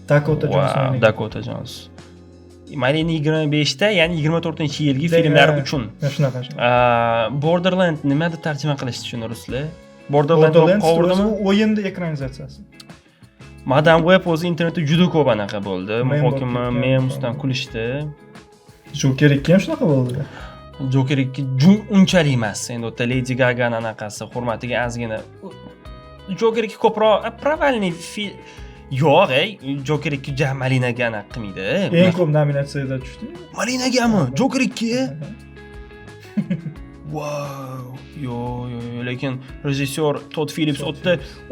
Dakota Johnson Wow, o'ynagan. Dakota Jones. Malina 25da, ya'ni 24-yilgi filmlar uchun. Ha, shunaqa. Shunaqa. Borderland nima deb tarjima qilishdi shuni ruslar? Borderland Borderlands o'zi qovirdimi? u o'yinni ekranizatsiyasi. Madam Web o'zi internetda juda ko'p anaqa bo'ldi. Mem bo'lib Muhokama, ketgan. mem ustidan kulishdi. Joker 2 ham shunaqa bo'ldi. Joker 2 unchalik emas. Endi o'ta Lady Gaga'ning anaqasi hurmatiga ozgina. Joker 2 ko'proq провальный film. Yo'q, ey, Joker 2 ja Malinaga anaqa qilmaydi. Eng ko'p nominatsiyaga tushdi. Malinagami? Joker 2? Wow. Yo'q, yo'q, yo'q, lekin rejissyor Todd Phillips Todd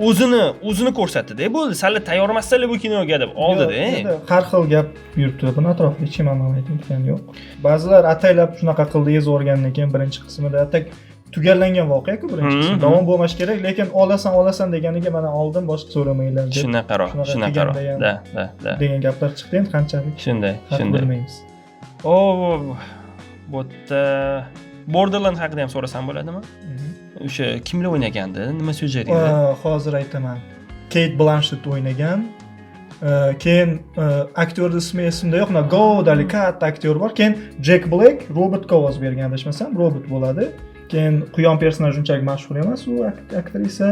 o'tda o'zini ko'rsatdi-da. Bo'ldi, sal tayyor emassizlar bu kinoga deb oldida. Yo'q, endi har xil gap yuribdi. Buni atrofida hech kim aniq aytayotgani yo'q. Ba'zilar ataylab shunaqa qildi, yezib yuborgandan keyin birinchi qismida atak tugallangan voqea-ku birinchi qismi. Davom bo'lmashi kerak, lekin olasan, olasan deganiga mana oldim, boshqa so'ramanglar deb. Shunaqaroq, Shunaqa shunaqaroq. qilganda ham Da, da, da. degan gaplar chiqdi, endi qanchalik Shunday, haq shunday. bilmaymiz. O, bu yerda Borderland haqida ham so'rasam bo'ladimi? O'sha kimlar o'ynagandi? Nima syujet edi? Hozir aytaman. Kate Blanchett o'ynagan. Keyin aktyor ismi esimda yo'q, mana gavdali katta aktyor bor. Keyin Jack Black robotga ovoz bergan, adashmasam, robot bo'ladi. Keyin quyon personaj unchalik mashhur emas u aktrisa.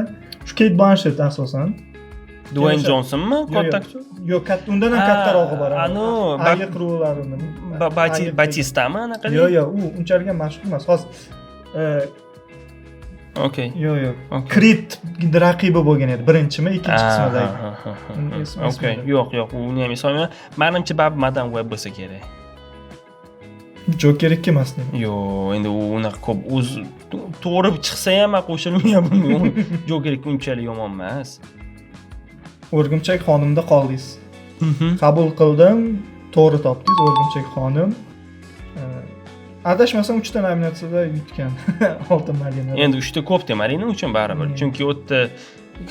Shu Kate Blanchett asosan. Dwayne O'sha- Johnsonmi? Yo'q, Katta yo'q. aktyor? Yo'q, undan ham Ha, kattarog'i bor. anu, Ayiq rollarini. Ayiq Batistami anaqa? Yo'q, yo'q, u unchalik ham mashhur emas. Hozir Okey. yo'q, yo'q. Okey. Creed raqibi bo'lgan edi, birinchimi, ikkinchi qismidagi. Ha. Uni Okey, esimda. yo'q, yo'q, uni ham eslolmayman. Menimcha baribir Madam Web bo'lsa kerak. Joker 2 emas demak. Yo'q, endi u unaqa ko'p o'z to'g'ri chiqsa ham men qo'shilmayapman. Joker 2 unchalik yomon emas. O'rgimchak xonimda qoldingiz. Qabul qildim, to'g'ri topdingiz O'rgimchak xonim. Adashmasam 3 ta nominatsiyada yutgan Oltin Malina. Endi 3 ta ko'p Malina uchun baribir. Chunki u yerda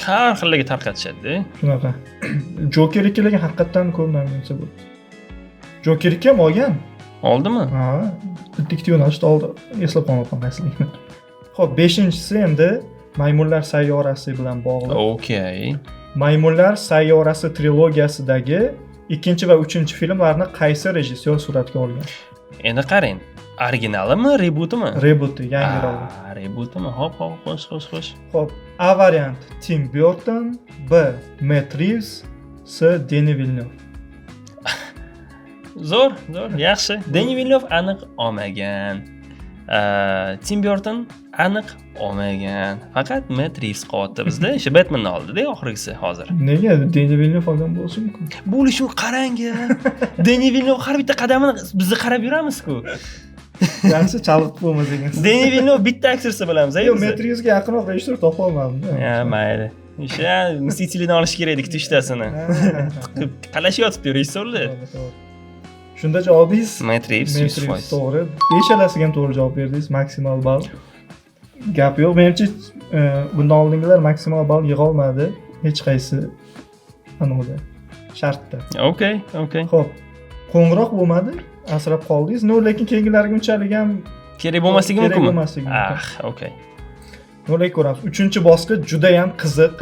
har xillarga tarqatishadi. Shunaqa. Joker 2 lekin haqiqatan ko'p nominatsiya bo'ldi. Joker 2 ham olgan. Oldimi? Ha, bitta ikkita yo'nalishda oldi. Eslab qolmabman qaysiligini. Xo'p, 5-inchisi endi Maymunlar sayyorasi bilan bog'liq. Okey. Maymunlar sayyorasi trilogiyasidagi 2 va 3 filmlarni qaysi rejissyor suratga olgan? Endi qarang, originalimi, rebutimi? Rebuti, yangirog'i. Rebutimi? Hop, hop, xo'sh, xo'sh, xo'sh. Xo'p, A variant Tim Burton, B Matt Reeves, C Denis Villeneuve. Zo'r, zo'r, yaxshi. Denis Villeneuve aniq olmagan. Tim Burton aniq olmagan. Faqat Matt Reeves qolyapti bizda. O'sha Batmanni oldi-da oxirgisi hozir. Nega Denis Villeneuve olgan bo'lishi mumkin? Bo'lishi qarang-a. Denis Villeneuve har bitta qadamini bizni qarab yuramiz-ku. Yaxshi chalg'itib bo'lmas ekansiz. Denis Villeneuve bitta aktrisa bilamiz, Yo'q, Matt Reevesga yaqinroq rejissyor topa olmadim. Ha, mayli. O'sha Mstительni olish kerak edi uchtasini. Qalashayotibdi rejissyorlar. Shunda javobingiz Matt Reeves 100%. To'g'ri. 5talasiga ham to'g'ri javob berdingiz, maksimal ball. Gap yo'q. Menimcha, bundan oldingilar maksimal ball yig'a olmadi hech qaysi anavda shartda. Okey, okey. Xo'p, qo'ng'iroq bo'lmadi, asrab qoldingiz. No, lekin keyingilariga unchalik ham kerak bo'lmasligi mumkinmi? Kerak bo'lmasligi mumkin. Ah, okey. No, lekin ko'ramiz. 3-bosqich juda ham qiziq.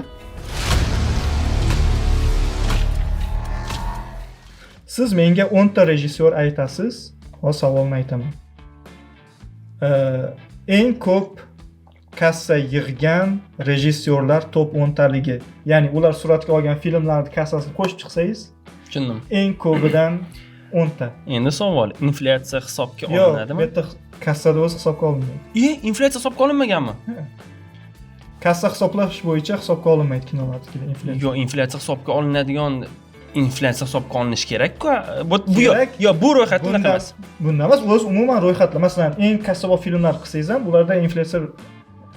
Siz menga 10 ta rejissyor aytasiz, hozir savolni aytaman. Eng ko'p kassa yig'gan rejissyorlar top 10 taligi. Ya'ni ular suratga olgan filmlarning kassasini qo'shib chiqsangiz, tushundim. Eng ko'pidan 10 ta. Endi savol, inflyatsiya hisobga olinadimi? Yo'q, bu yerda kassada o'zi hisobga olinmaydi. Inflyatsiya hisobga olinmaganmi? Kassa hisoblash bo'yicha hisobga olinmaydi kinolardagi inflyatsiya. Yo'q, inflyatsiya hisobga olinadigan inflyatsiya hisobga olinishi kerak-ku. Bu yo'q, bu ro'yxatda unaqa emas. Bunda emas, o'zi umuman ro'yxatlar. Masalan, eng kassabop filmlar qilsangiz ham, ularda inflyatsiya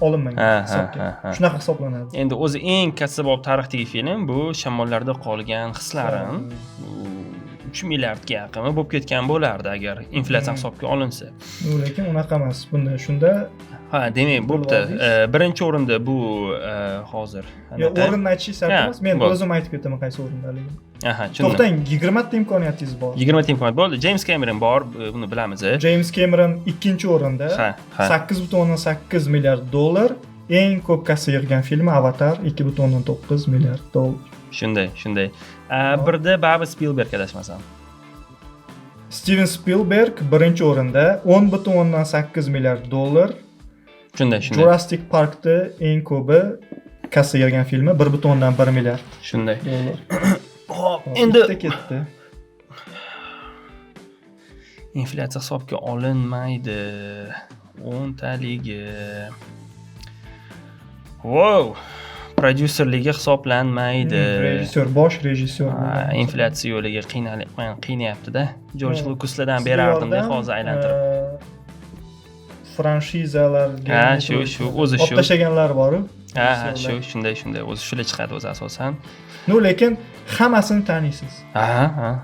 olinmagan hisobga. Shunaqa hisoblanadi. Endi o'zi eng kassabop tarixdagi film bu Shamollarda qolgan hislarim. 3 milliardga yaqinmi bo'lib ketgan bo'lardi agar inflyatsiya hisobga olinsa. Lekin unaqa emas. Bunda shunda ha, demak, bo'pti. Birinchi o'rinda bu hozir. Yo'q, o'rinni aytish shart emas. Men o'zim aytib ketaman qaysi o'rindaligini. Aha, tushundim. To'xtang, 20 ta imkoniyatingiz bor. 20 ta imkoniyat bo'ldi. James Cameron bor, buni bilamiz. James Cameron 2-o'rinda. 8.8 milliard dollar. Eng ko'p kassa yig'gan filmi Avatar 2.9 milliard dollar. Shunday, shunday. Birda Baba Spielberg adashmasam. Steven Spielberg 1-o'rinda 10.8 milliard dollar. Shunday, shunday. Jurassic Parkda eng ko'pi kassa yig'gan filmi 1.1 milliard. Shunday. Dollar. Xo'p, endi ketdi. Inflyatsiya hisobga olinmaydi. 10 taligi. Wow! Prodyuserligi hisoblanmaydi. Rejissyor, bosh rejissyor. Inflyatsiya yo'liga qiynayapti-da. George Lucaslardan berardim-da hozir aylantirib. Franshizalarga. Ha, shu, o'zi shu. Olib tashlaganlar bor-ku. Ha, shu, shunday, shunday. O'zi shular chiqadi o'zi asosan. No, lekin hammasini taniysiz. Ha.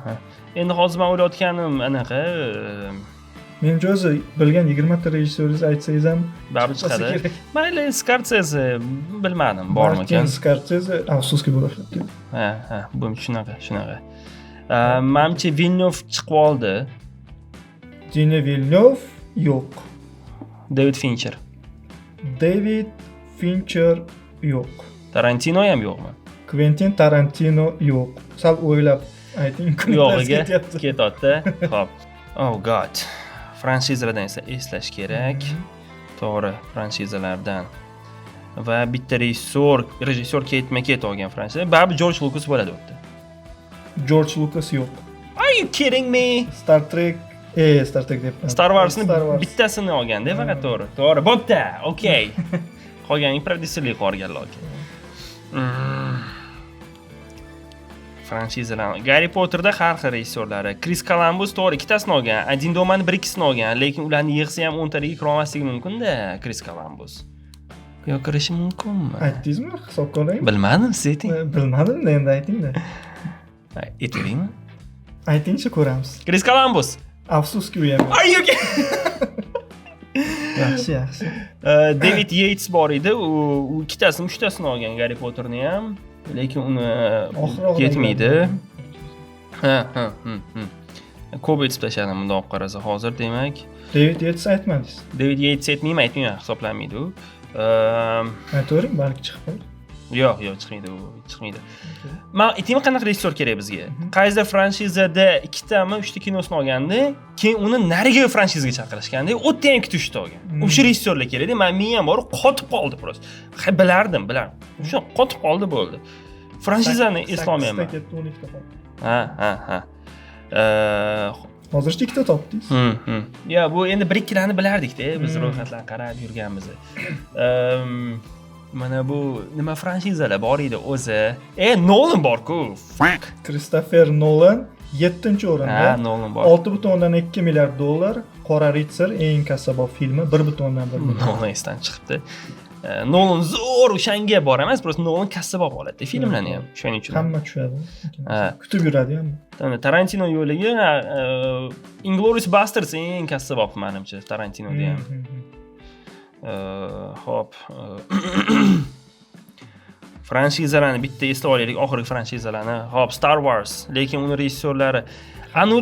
Endi hozir men o'ylayotganim anaqa, menimcha o'zi bilgan 20 ta rejissyoringiz aytsangiz ham baribir chiqadi. Mayli, Scorsese bilmadim, bormikan? Martin Scorsese afsuski bo'ladi. Ha, bu shunaqa, shunaqa. Menimcha Villeneuve chiqib oldi. Denis Villeneuve yo'q. David Fincher. David Fincher yo'q. Tarantino ham yo'qmi? Quentin Tarantino yo'q. Sal o'ylab ayting, yo'g'iga ketyapti. Xo'p. Oh god. Franshizalardan esa eslash kerak. To'g'ri, franshizalardan. Va bitta rejissyor ketma-ket olgan franshiza. Baribir George Lucas bo'ladi u yerda. George Lucas yo'q. Are you kidding me? Star Trek, Star Trek deb. Star Wars'ni bittasini olganda faqat to'g'ri. To'g'ri, bo'pti. Okey. Qolganing prodyuserlik qolgan lokin. Franshizalar. Garri Potterda har xil rejissyorlari. Kris Kolumbus to'g'ri ikkitasini olgan, Один домani bir ikkisini olgan, lekin ularni yig'sa ham o'ntaligiga kira olmasligi mumkin-da Kris Kolumbus. Yo kirishi mumkinmi? Aytdingizmi? Hisobga olaymi? Bilmadim, siz ayting. Bilmadim, endi aytingda. Aytaymi? Aytingchi, ko'ramiz. Kris Kolumbus. Afsuski u ham. Are you Yaxshi, yaxshi. David Yates bor edi, u ikkitasini, uchtasini olgan Garri Potterni ham, lekin uni Oxiri yetmaydi. Ha, ha, ko'p aytib tashladim bundoq olib qarasa hozir, demak. David Yates aytmadingiz. David Yates aytmayman, aytmayman, hisoblanmaydi u. Aytavering, balki chiqib qolar. Yo'q, yo'q, chiqmaydi u, chiqmaydi. Man aytaymi qanaqa rejissyor kerak bizga? Qaysidir franshizada ikkitami, uchta kinosini olganda, keyin uni narigi franshizaga chaqirishganda, u yerda ham ikkita, uchta olgan. O'sha rejissyorlar kerakda. Man miyam bor, qotib qoldi просто. Ha, bilardim, bilardim. O'sha qotib qoldi, bo'ldi. Franshizani eslolmayman. Sakkizta ketdi, 12 ta qoldi. Ha, ha, ha. Hozircha ikkita topdingiz. Ya, bu endi bir ikkilarni bilardik-da, biz ro'yxatlarni qarab yurganmiz. Mana bu nima franshizalar bor edi o'zi? Nolan bor-ku. Fuck. Kristofer Nolan 7-o'rinda. Ha, Nolan bor. 6,2 milliard dollar. Qora ritsar eng kassabop filmi 1,1 milliard. Nolan esdan chiqibdi. Nolan zo'r, o'shanga bor emas, просто Nolan kassabop oladi filmlarni ham. Shuning uchun. Hamma tushadi. Ha. Kutib yuradi hamma. Tarantino yo'liga Inglourious Basterds eng kassabop menimcha Tarantinoda ham. Xo'p. Franshizalarni bitta eslab olaylik, oxirgi franshizalarni. Xo'p, Star Wars, lekin uni rejissyorlari anu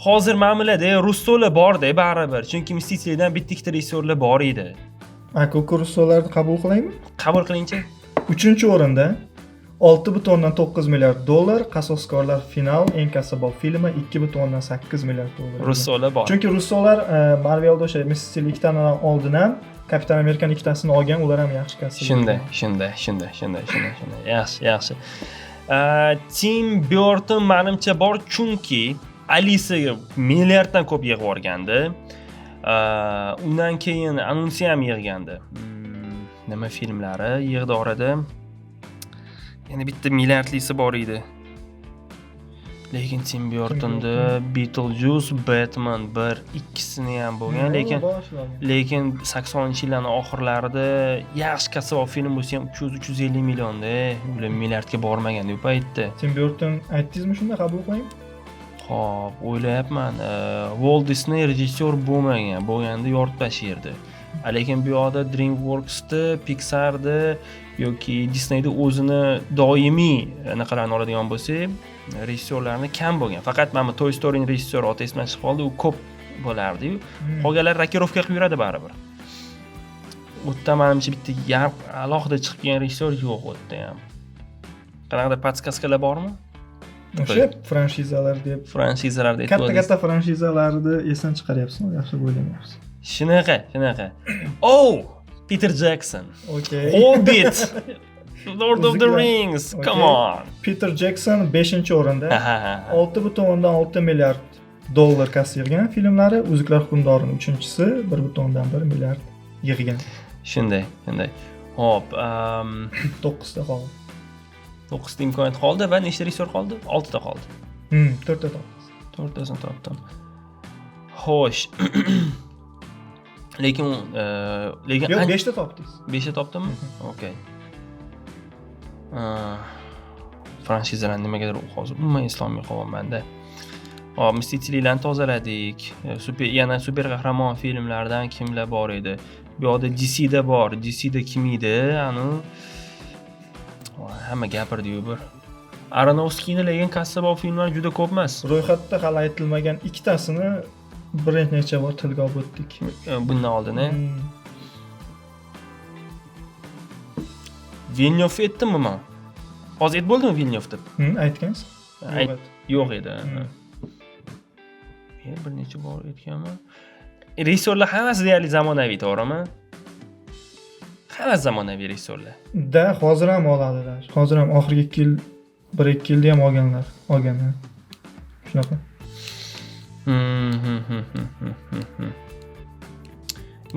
hozir ma'milada Russolar bor-da baribir, chunki Mstительdan bitta ikkita rejissyorlar bor edi. Aka, Russolarni qabul qilaymi? Qabul qilingchi. 3-o'rinda 6,9 milliard dollar Qasoskorlar final eng kassabop filmi 2,8 milliard dollar. Russolar bor. Chunki Russolar Marvelda o'sha Mstитель ikkitani oldin ham Kapitan Amerikani ikkitasini olgan, ular ham yaxshi kassa. Shunday, shunday, shunday, shunday, shunday, shunday. Yaxshi, yaxshi. Tim Burton menimcha bor, chunki Alisaga milliarddan ko'p yig'ib yuborgandi. Undan keyin Anunsi ham yig'gandi. Nima filmlari yig'di orada? Yana bitta milliardlisi bor edi. Lekin Tim Burtonda Beetlejuice, Batman 1, ikkisini ham bo'lgan, lekin 80-yillarning oxirlarida yaxshi kassabop film bo'lsa ham 300-350 millionda, ular milliardga bormagan u paytda. Tim Burton aytdingizmi, shunda qabul qilaymi? Xo'p, o'ylayapman. Walt Disney rejissyor bo'lmagan, bo'lganda yoritib tashlardi. Lekin bu yoqda DreamWorks'da, Pixar'da yoki Disneyda o'zini doimiy anaqalarni oladigan bo'lsak, rejissyorlarni kam bo'lgan. Faqat mana bu Toy Story'ning rejissyori oti esimdan chiqib qoldi, u ko'p bo'lardi-yu. Qolganlar rokirovka qilib yuradi baribir. U yerda menimcha bitta yarq alohida chiqib kelgan rejissyor yo'q u yerda ham. Qanaqadir подсказка lar bormi? O'sha franshizalar deb. Franshizalar deb. Katta-katta franshizalarni esdan chiqaryapsan, yaxshi o'ylamayapsan. Shunaqa, shunaqa. Oh, Peter Jackson. Okay. Hobbit. Lord of the Rings. Come on. Peter Jackson 5-o'rinda. 6,6 milliard dollar kassa yig'gan filmlari, Uzuklar hukmdorining 3-chisi 1,1 milliard yig'gan. Shunday, shunday. Xo'p, 9 ta qoldi. 9 ta imkoniyat qoldi va nechta rejissyor qoldi? 6 ta qoldi. 4 ta topdingiz. 4 tasini topdim. Xo'sh. Lekin lekin yo'q, 5 ta topdingiz. 5 ta topdimmi? Okey. Franshizalarni nimagadir hozir umuman eslolmay qolyapman-da. Hop, Mstительlarni tozaladik. Super, yana super qahramon filmlardan kimlar bor edi? Bu yoqda DCda bor. DCda kim edi? Anu hamma gapirdi-yu bir. Aronofskiyni lekin kassabop filmlar juda ko'p emas. Ro'yxatda hali aytilmagan ikkitasini bir necha bor tilga olib o'tdik. Bundan oldin, Vilnyov aytdimmi men? Hozir aytib bo'ldimi Vilnyov deb? Aytgansiz. Yo'q edi. Men bir necha bor aytganman. Rejissyorlar hammasi deyarli zamonaviy, to'g'rimi? Hammasi zamonaviy rejissyorlar. Da, hozir ham oladilar. Hozir ham oxirgi 2 yil, 1-2 yilda ham olganlar, olganlar. Shunaqa.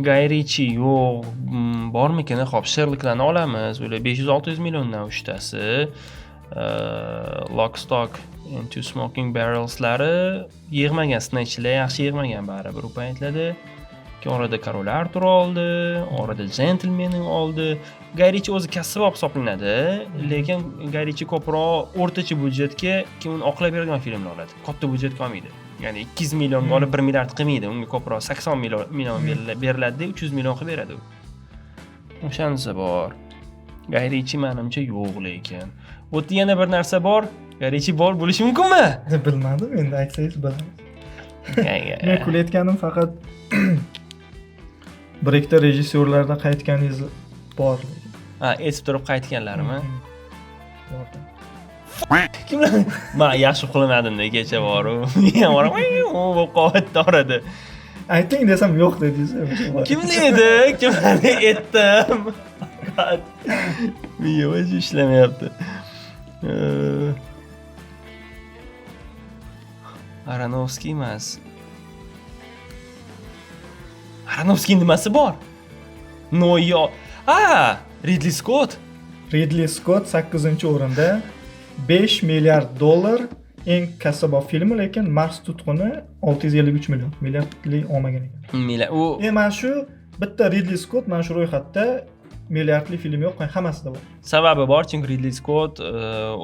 Guy Ritchie yo'q, bormikin? Xo'p, Sherlocklarni olamiz. Ular 500-600 milliondan uchtasi. Lock, Stock and Two Smoking Barrelslari yig'magan, Snatchlar yaxshi yig'magan baribir u paytlarda. Keyin orada Король Артур oldi, orada Gentleman oldi. Gay Richi o'zi kassabop hisoblanadi, lekin Gay Richi ko'proq o'rtacha byudjetga, keyin uni oqlab beradigan filmlar oladi. Katta byudjetga olmaydi. Ya'ni 200 millionga olib 1 milliard qilmaydi. Unga ko'proq 80 million beriladi, 300 million qilib beradi u. O'shanisi bor. Gay Richi menimcha yo'q lekin. Bu yerda yana bir narsa bor. Gay Richi bor bo'lishi mumkinmi? Bilmadim, endi aytsangiz bilamiz. Men kulayotganim faqat bir ikkita rejissyorlardan qaytganingiz bor. Ha, esib turib qaytganlarimi? Bor. Kimlar? Man yaxshi uxlamadim kecha boru. Men bo'lib qolyapti orada. Ayting desam yo'q dedingiz. Kim edi? Kimlarni aytdim? Miya вообще ishlamayapti. Aronofskiy emas. Aronofskiy nimasi bor? Noyo. Ha, Ridley Scott. Ridley Scott 8-o'rinda, 5 milliard dollar eng kassabop filmi, lekin Mars tutquni 653 million milliardli olmagan ekan. Mila u Mana shu bitta Ridley Scott mana shu ro'yxatda milliardli film yo'q, hammasida bor. Sababi bor, chunki Ridley Scott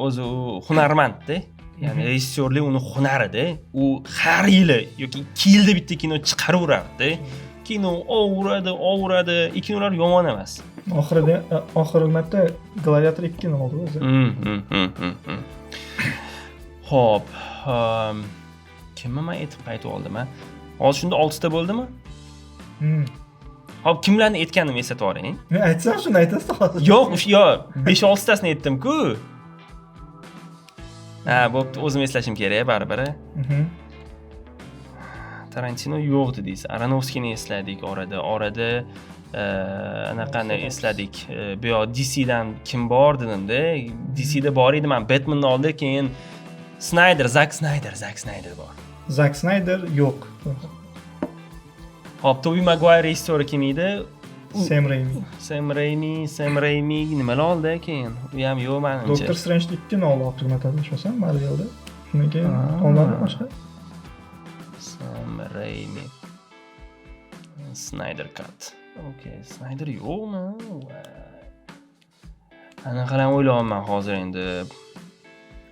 o'zi u hunarmandda. Ya'ni rejissyorlik uni hunarida. U har yili yoki 2 yilda bitta kino chiqaraverardi. Kino ovuradi, ovuradi. Kinolar yomon emas. Oxirida oxirgi marta Gladiator 2 ni oldi o'zi. Xo'p, kimni men aytib qaytib oldim a? Hozir shunda 6 ta bo'ldimi? Hop, kimlarni aytganimni eslatib yuboring. Men aytsam shuni aytasiz hozir. Yo'q, yo'q, 5-6 tasini aytdim-ku. Ha, bo'pti, o'zim eslashim kerak baribir. Tarantino yo'q dedingiz. Aronofskiyni esladik orada. Orada anaqani esladik. Bu yoq DCdan kim bor dedimda. DCda bor edi, men Batmanni oldi, keyin Snyder, Zack Snyder, Zack Snyder bor. Zack Snyder yo'q. Hop, Tobey Maguire rejissyori kim edi? Sam Raimi. Sam Raimi, Sam Raimi nimalar oldi keyin? U ham yo'q menimcha. Doctor Strange 2 ni oldi oxirgi marta adashmasam Marvelda. Shundan keyin olmadi boshqa. Sam Raimi. Snyder Cut. Okey, Snyder yo'qmi? Anaqalarni o'ylayapman hozir endi.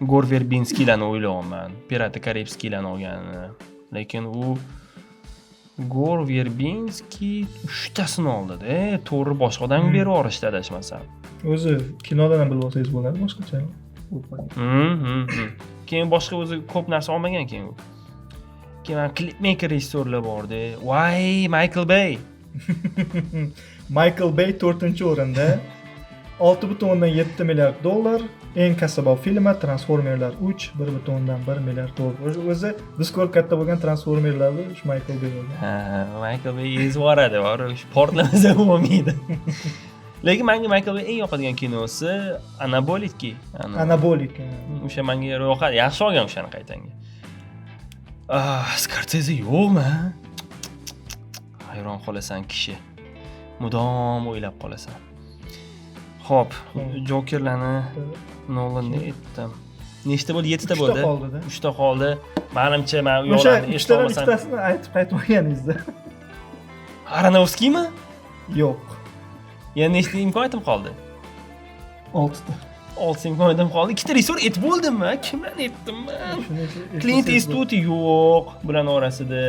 Gor Verbinskiylarni o'ylayapman. Pirаты Karibskiylarni olganini. Lekin u Gor Verbinskiy 3 tasini oldi-da. To'g'ri boshqa odamga berib yuborishdi adashmasam. O'zi kinodan ham bilib olsangiz bo'ladi boshqacha. Keyin boshqa o'zi ko'p narsa olmagan keyin u. Keyin mana klipmeyker rejissyorlar bordi. Voy, Michael Bay. Michael Bay 4-o'rinda. 6,7 milliard dollar. Eng kassabop filmi Transformerlar 3, 1,1 milliard dollar. O'zi biz ko'rib katta bo'lgan Transformerlarni shu Michael Bay olgan. Ha, Michael Bay yezib yuboradi, bor, shu portlamasa bo'lmaydi. Lekin menga Michael Bay eng yoqadigan kinosi Anaboliki. Anabolik. O'sha menga yoqadi, yaxshi olgan o'shani qaytanga. Scorsese yo'qmi? Hayron qolasan kishi. Mudom o'ylab qolasan. Xo'p, Jokerlarni Nolanni aytdim. Nechta bo'ldi? 7 ta Uchta bo'ldi. qoldi-da. 3 ta qoldi. Menimcha men u O'sha yoqlarni uchtadan eslolmasam. ikkitasini aytib qaytib olganingizda. Aronofskiymi? Yo'q. Yana nechta imkoniyatim qoldi? 6 ta. 6 imkoniyatim qoldi. 2 ta rejissyor aytib bo'ldimmi? Kimlarni aytdim men? Shuni Clint Eastwood yo'q bularning orasida.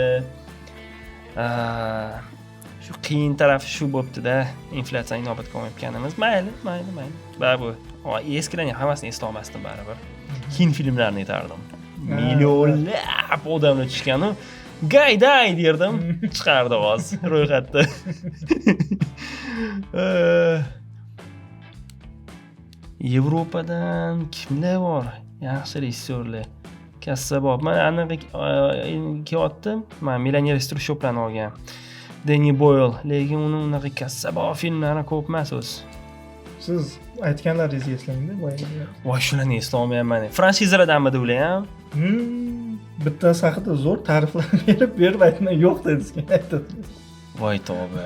Shu qiyin tarafi shu bo'pti-da, inflyatsiyani inobatga olmayotganimiz. Mayli, mayli, mayli. Baribir eskilarning hammasini eslolmasdim baribir. Hind filmlarini aytardim. Millionlab odamlar tushganu Gayday derdim, chiqardi hozir ro'yxatda. Yevropadan kimlar bor? Yaxshi rejissyorlar. Kassabop. Men aniq kelyapti. Men Millioner из трущоб larni olgan. Danny Boyle, lekin uni unaqa kassabop filmlari ko'p emas o'zi. Siz aytganlaringizni eslangda boyagi. Voy, shularni eslolmayapman. Franshizalardanmidi ular ham? Bittasi haqida zo'r ta'riflar berib aytmay yo'q dedingiz, keyin aytdingiz. Voy tavba,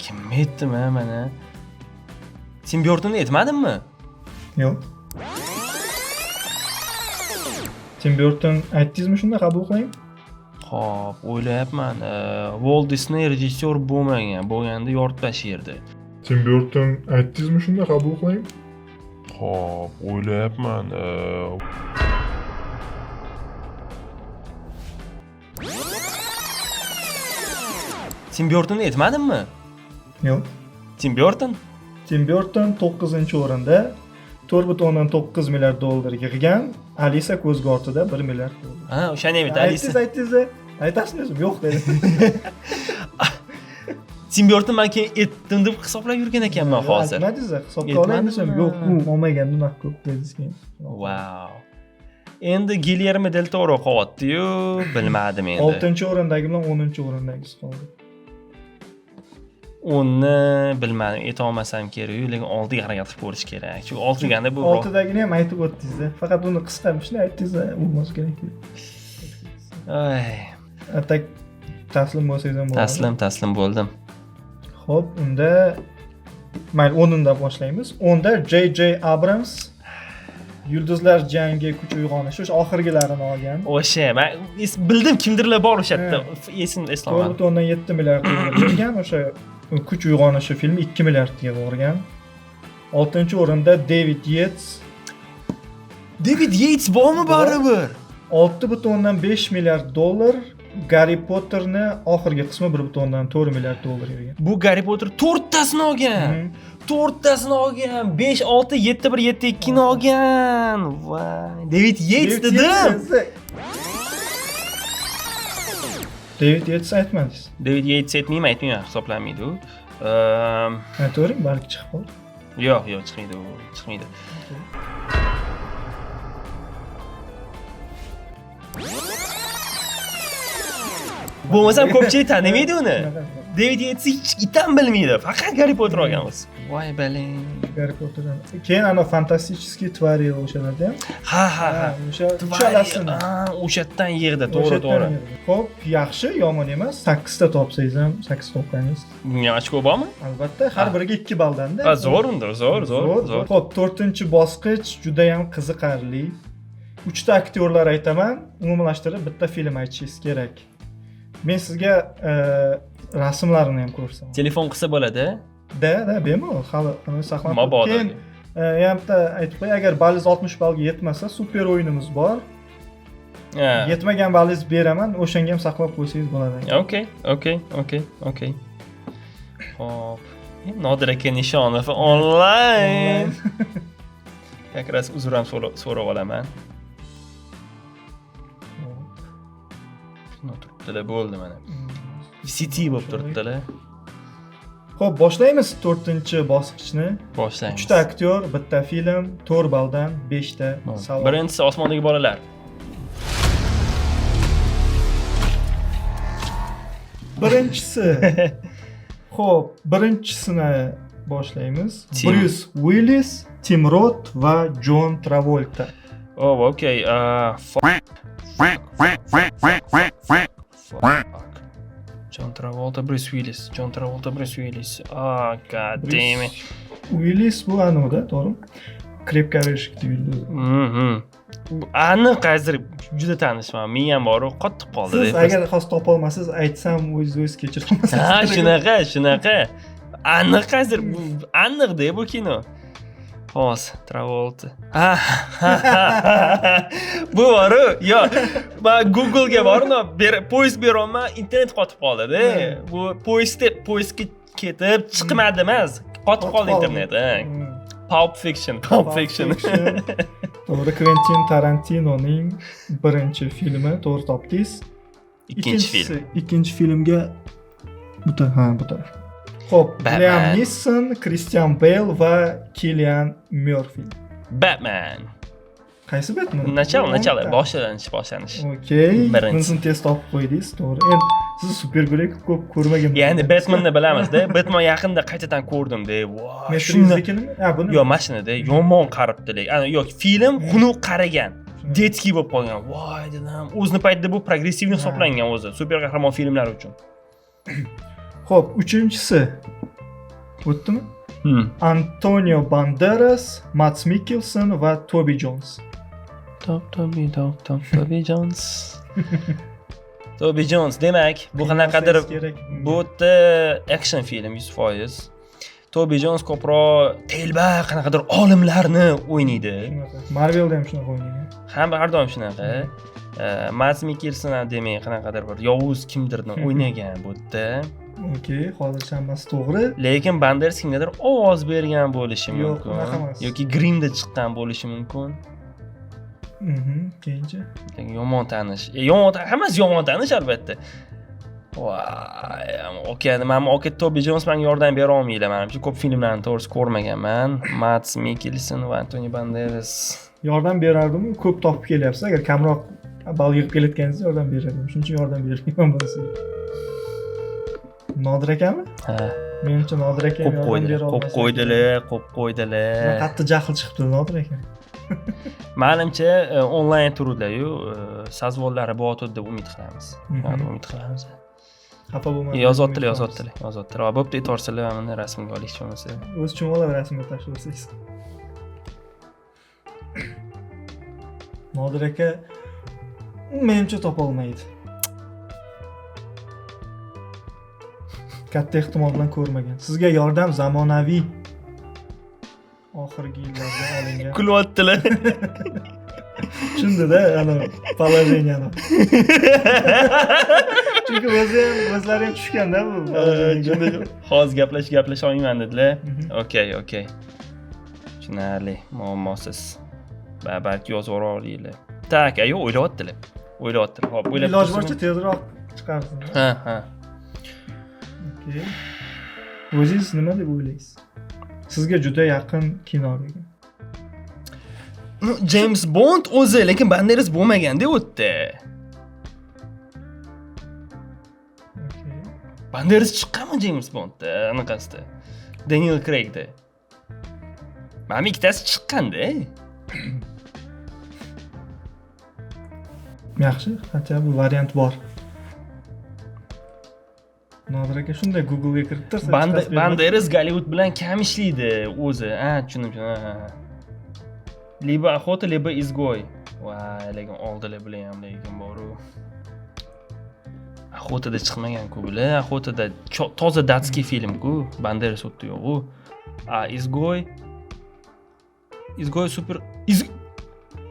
kim aytdim ha mana? Tim Burtonni aytmadimmi? Yo'q. Tim Burton aytdingizmi, shunda qabul qiling? Xo'p, o'ylayapman. Walt Disney rejissyor bo'lmagan, bo'lganda yoritib tashlardi. Tim Burton aytdingizmi, shunda qabul qiling? Xo'p, o'ylayapman. Tim Burtonni aytmadimmi? Yo'q. Tim Burton? Tim Burton 9-o'rinda, 4,9 milliard dollar yig'gan. Alisa ko'zgu ortida 1 milliard dollar. Ha, o'shani ham aytdi, Alisa. Aytdingiz, aytdingiz, aytasizmi o'zim? Yo'q dedim. Tim Burton man keyin aytdim deb hisoblab yurgan ekanman hozir. Aytmadingiz, hisobga olay desam, yo'q, u olmagan, unaqa ko'p dedingiz keyin. Wow. Endi Guillermo del Toro qolyapti-yu, bilmadim endi. 6-o'rindagi bilan 10-o'rindagisi qoldi. Uni bilmadim, ayta olmasam kerak, lekin oltiga harakat qilib ko'rish kerak. Chunki olti deganda bu oltidagini ham aytib o'tdingiz-da. Faqat uni qisqa shuni aytdingiz, bo'lmasa kerak. Ay. А так taslim bo'lsangiz ham bo'ladi. Taslim, taslim bo'ldim. Xo'p, unda mayli, 10-dan boshlaymiz. 10da J.J. Abrams, Yulduzlar jangi, kuch uyg'onishi, o'sha oxirgilarini olgan. O'sha, men bildim, kimdirlar bor o'sha yerda. Esimda eslolmadim. 4,7 milliard dollar bergan, o'sha kuch uyg'onishi filmi 2 milliardga borgan. 6-o'rinda David Yates. David Yates bormi baribir? 6,5 milliard dollar. Garri Potterni oxirgi qismi 1,4 milliard dollar bergan. Bu Garri Potter to'rttasini olgan. To'rttasini olgan. 5, 6, 7, 1, 7, 2 ni olgan. Voy, David Yates David dedim. Yates. David Yates aytmadingiz. David Yates aytmayman, aytmayman, hisoblanmaydi u. Aytavering, balki chiqib qoldi. Yo'q, yo'q, chiqmaydi u, chiqmaydi. Bo'lmasam ko'pchilik tanimaydi uni. David Yates hech itam bilmaydi. Faqat Garri Potter olgan o'zi. Voy baling. Garri Potterdan. Keyin ana Фантастические твари o'shalarda ham. Ha, ha, ha. O'sha uchalasini. Ha, o'sha yerdan yig'di, to'g'ri, O'sha yerdan to'g'ri. yig'di. Xo'p, yaxshi, yomon emas. 8 ta topsangiz ham 8 topganingiz. Bunga ochko bormi? Albatta, har biriga 2 balldan-da. Ha, zo'r unda, zo'r, zo'r, zo'r. Xo'p, 4-bosqich juda ham qiziqarli. 3 ta aktyorlar aytaman, umumlashtirib bitta film aytishingiz kerak. Men sizga rasmlarini ham ko'rsataman. Telefon qilsa bo'ladi? Да, да, bemalol, hali uni saqlanib. Mabodo. Keyin yana bitta aytib qo'y, agar ballingiz 60 ballga yetmasa, super o'yinimiz bor. Yetmagan ballingiz beraman, o'shanga ham saqlab qo'ysangiz bo'ladi. Okey. Xo'p. Nodir aka Nishonov onlayn. Как раз uzr ham so'rab olaman. Shuni turibdilar, bo'ldi mana. City bo'lib turibdilar. Xo'p, boshlaymiz 4-bosqichni. Boshlaymiz. 3 ta aktyor, bitta film, 4 balldan 5 ta savol. Birinchisi Osmondagi bolalar. Birinchisi. Xo'p, birinchisini boshlaymiz. Tim. Brus Willis, Tim Roth va Jon Travolta. Oh, okey. Fuck. Fuck. John Travolta, Bruce Willis. John Travolta, Bruce Willis. Ah, god damn it. Willis bu anavda, to'g'rimi? Крепкий орешек yulduzi. Bu aniq qaysidir juda tanishman. Miyam bor, qotib qoldi. Siz agar hozir topolmasangiz, aytsam o'zingiz o'zingiz kechira olmasangiz. Ha, shunaqa, shunaqa. Aniq qaysidir, bu aniq-da bu kino. Hozir Travolta. Ha, bu boru, yo'q. Man Google'ga borib, поиск beryapman, internet qotib qoldi-da. Bu поиск da поиск ga ketib chiqmadi emas, qotib qoldi internet. Ha. Pulp Fiction, Pulp Fiction. To'g'ri, Quentin Tarantinoning birinchi filmi, to'g'ri topdingiz. Ikkinchi film. Ikkinchi filmga bu taraf, ha, bu taraf. Xo'p, Batman. Liam Neeson, Christian Bale va Cillian Murphy. Batman. Qaysi Batman? Начало, начало, O'nta. boshlanish, boshlanish. Okey. Birinchisi. Bunisini tez topib qo'ydingiz, to'g'ri. Endi siz supergirl ko'p ko'rmagan. Ya'ni Batmanni bilamizda. Batman yaqinda qaytadan ko'rdim-da. Voy, shunda Shundakinimi? Ha, buni. Yo'q, mashinada yomon qaribdilar. Ana, yo'q, film xunuk qaragan. Детский bo'lib qolgan. Voy dedim. O'zini paytida bu progressivniy hisoblangan o'zi, super qahramon filmlari uchun. Xo'p, uchinchisi. O'tdimi? Antonio Banderas, Mads Mikkelsen va Toby Jones. Top Tobi Top Top Tobi Jones. Tobi Jones, demak, bu qanaqadir Qiynalsangiz kerak. Bu yerda action film 100%. Tobi Jones ko'proq telba qanaqadir olimlarni o'ynaydi. Shunaqa. Marvelda ham shunaqa o'ynagan. Hamma har doim shunaqa. Mads Mikkelsen ham, demak, qanaqadir bir yovuz kimdirni o'ynagan bu yerda. Okey, hozircha hammasi to'g'ri. Lekin Banderas kimgadir ovoz bergan bo'lishi Yo'q, mumkin. unaqa emas. Yoki grimda chiqqan bo'lishi mumkin. Keyinchi. Lekin yomon tanish. Yomon, hammasi yomon tanish, albatta. Voy, aka, mana aka Tobi Jones menga yordam bera olmaydi. Manimcha, ko'p filmlarni to'g'risi ko'rmaganman. Mads Mikkelsen va Antoni Banderas. Yordam berardimu? Ko'p topib kelyapsiz. Agar kamroq ball yig'ib kelayotganingizda yordam berardim. Shuning uchun yordam bermayman bunisiga. Nodir akami? Ha, Menimcha, Nodir aka ham qo'yib yordam qo'ydilar, bera qo'yib olmas. qo'ydilar, qo'yib qo'ydilar. Qattiq jahl chiqibdi, Nodir aka. Manimcha, onlayn turdilar-yu, созвон lari bor deb umid qilamiz. Umid qilamiz. Xafa bo'lmadi. Yozotdilar, yozotdilar, yozotdilar. Bo'pti, aytvorsalar, mana rasmga olish bo'lmasa. O'zi tushunib oladi rasmga tashlasangiz. Nodir aka menimcha topolmaydi. Katta ehtimol bilan ko'rmagan. Sizga yordam zamonaviy, oxirgi yillarda olingan. Kulyaptilar. Tushundida ana положение ni. Chunki o'zi ham, o'zlari ham tushganda bu положение ga. Hozir gaplashib gaplasha olmayman dedilar. Okey. Tushunarli, muammosiz. Balki yozib yubora olinglar. Так, yo'q, o'ylayaptilar. O'ylayaptilar. Hop, o'ylab Iloji tursin. boricha tezroq chiqarsin. Ha. Okey. O'zingiz nima deb o'ylaysiz? Sizga juda yaqin kino degan. Ну, James Bond o'zi, lekin Banderas bo'lmaganda u yerda. Okey. Banderas chiqqanmi James Bondda, anaqasida? Daniel Craigda. Mana ikkitasi chiqqanda. Yaxshi, хотя bu variant bor. Nodir aka shunday Google'ga kirib tursa, chiqarib beradi. Banderas Gollivud bilan kam ishlaydi o'zi. Ha, tushundim, tushundim. Ha, ha. Либо охота, либо изгой. Voy, lekin oldilar bular ham, lekin boru. Охота da chiqmagan-ku bular. Охота da toza датский film-ku. Banderas u yerda yo'q-u. A, Изгой. Изгой super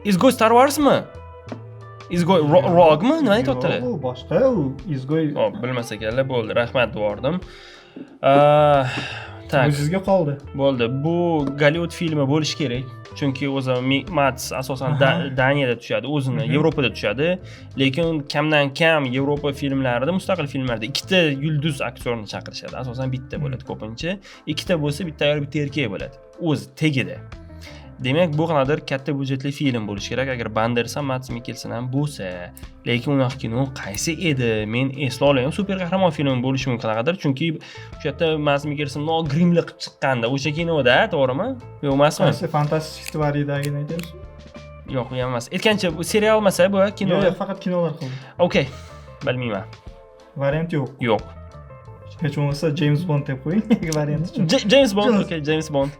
Изгой Star Warsmi? Изгой Roguemi? Nima aytyaptilar? Yo'q, u boshqa, u Изгой. Hop, bilmas ekanlar, bo'ldi. Rahmat devordim. Так. O'zizga qoldi. Bo'ldi. Bu Gollivud filmi bo'lishi kerak. Chunki o'zi Mats asosan Daniyada tushadi, o'zini Yevropada tushadi. Lekin kamdan kam Yevropa filmlarida, mustaqil filmlarda ikkita yulduz aktyorni chaqirishadi. Asosan bitta bo'ladi ko'pincha. Ikkita bo'lsa, bitta ayol, bitta erkak bo'ladi. O'zi tegida. Demak, bu qanaqadir katta byudjetli film bo'lishi kerak, agar Banderas ham, Mads Mikkelsen ham bo'lsa. Lekin unaqa kino qaysi edi? Men eslay olmayman. Super qahramon filmi bo'lishi mumkin qanaqadir, chunki o'sha yerda Mads Mikkelsen grimli qilib chiqqanda o'sha kinoda, to'g'rimi? Yo'q emasmi? Qaysi, Fantastik tvaridagini aytyapsiz? Yo'q, u ham emas. Aytgancha, bu serial emas, bu kino. Yo'q, yo'q, faqat kinolar qildi. Okey. Bilmayman. Variant yo'q. Yo'q. Hech bo'lmasa James Bond deb qo'ying variant uchun. James Bond, James- okey, James Bond.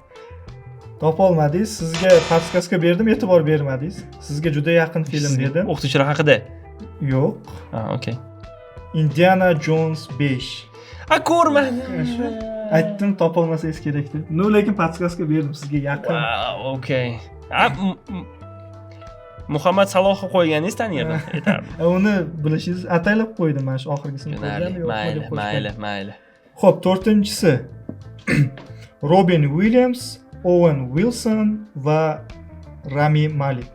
Topolmadingiz. Sizga подсказка berdim, e'tibor bermadingiz. Sizga juda yaqin film dedim. O'qituvchilar haqida. Yo'q. Ha, okey. Indiana Jones 5. A, ko'rmadim. Aytdim topolmasangiz kerak deb. Ну, lekin подсказка berdim, sizga yaqin. Wow, okey. A, Muhammad Salohni qo'yganingiz tanirdim, aytardim. Uni bilishingiz ataylab qo'ydim, mana shu oxirgisini Tushunarli, qo'yganmi, yo'qmi mayli, deb qo'shgan. mayli, mayli. Xo'p, to'rtinchisi. Robin Williams, Owen Wilson va Rami Malik.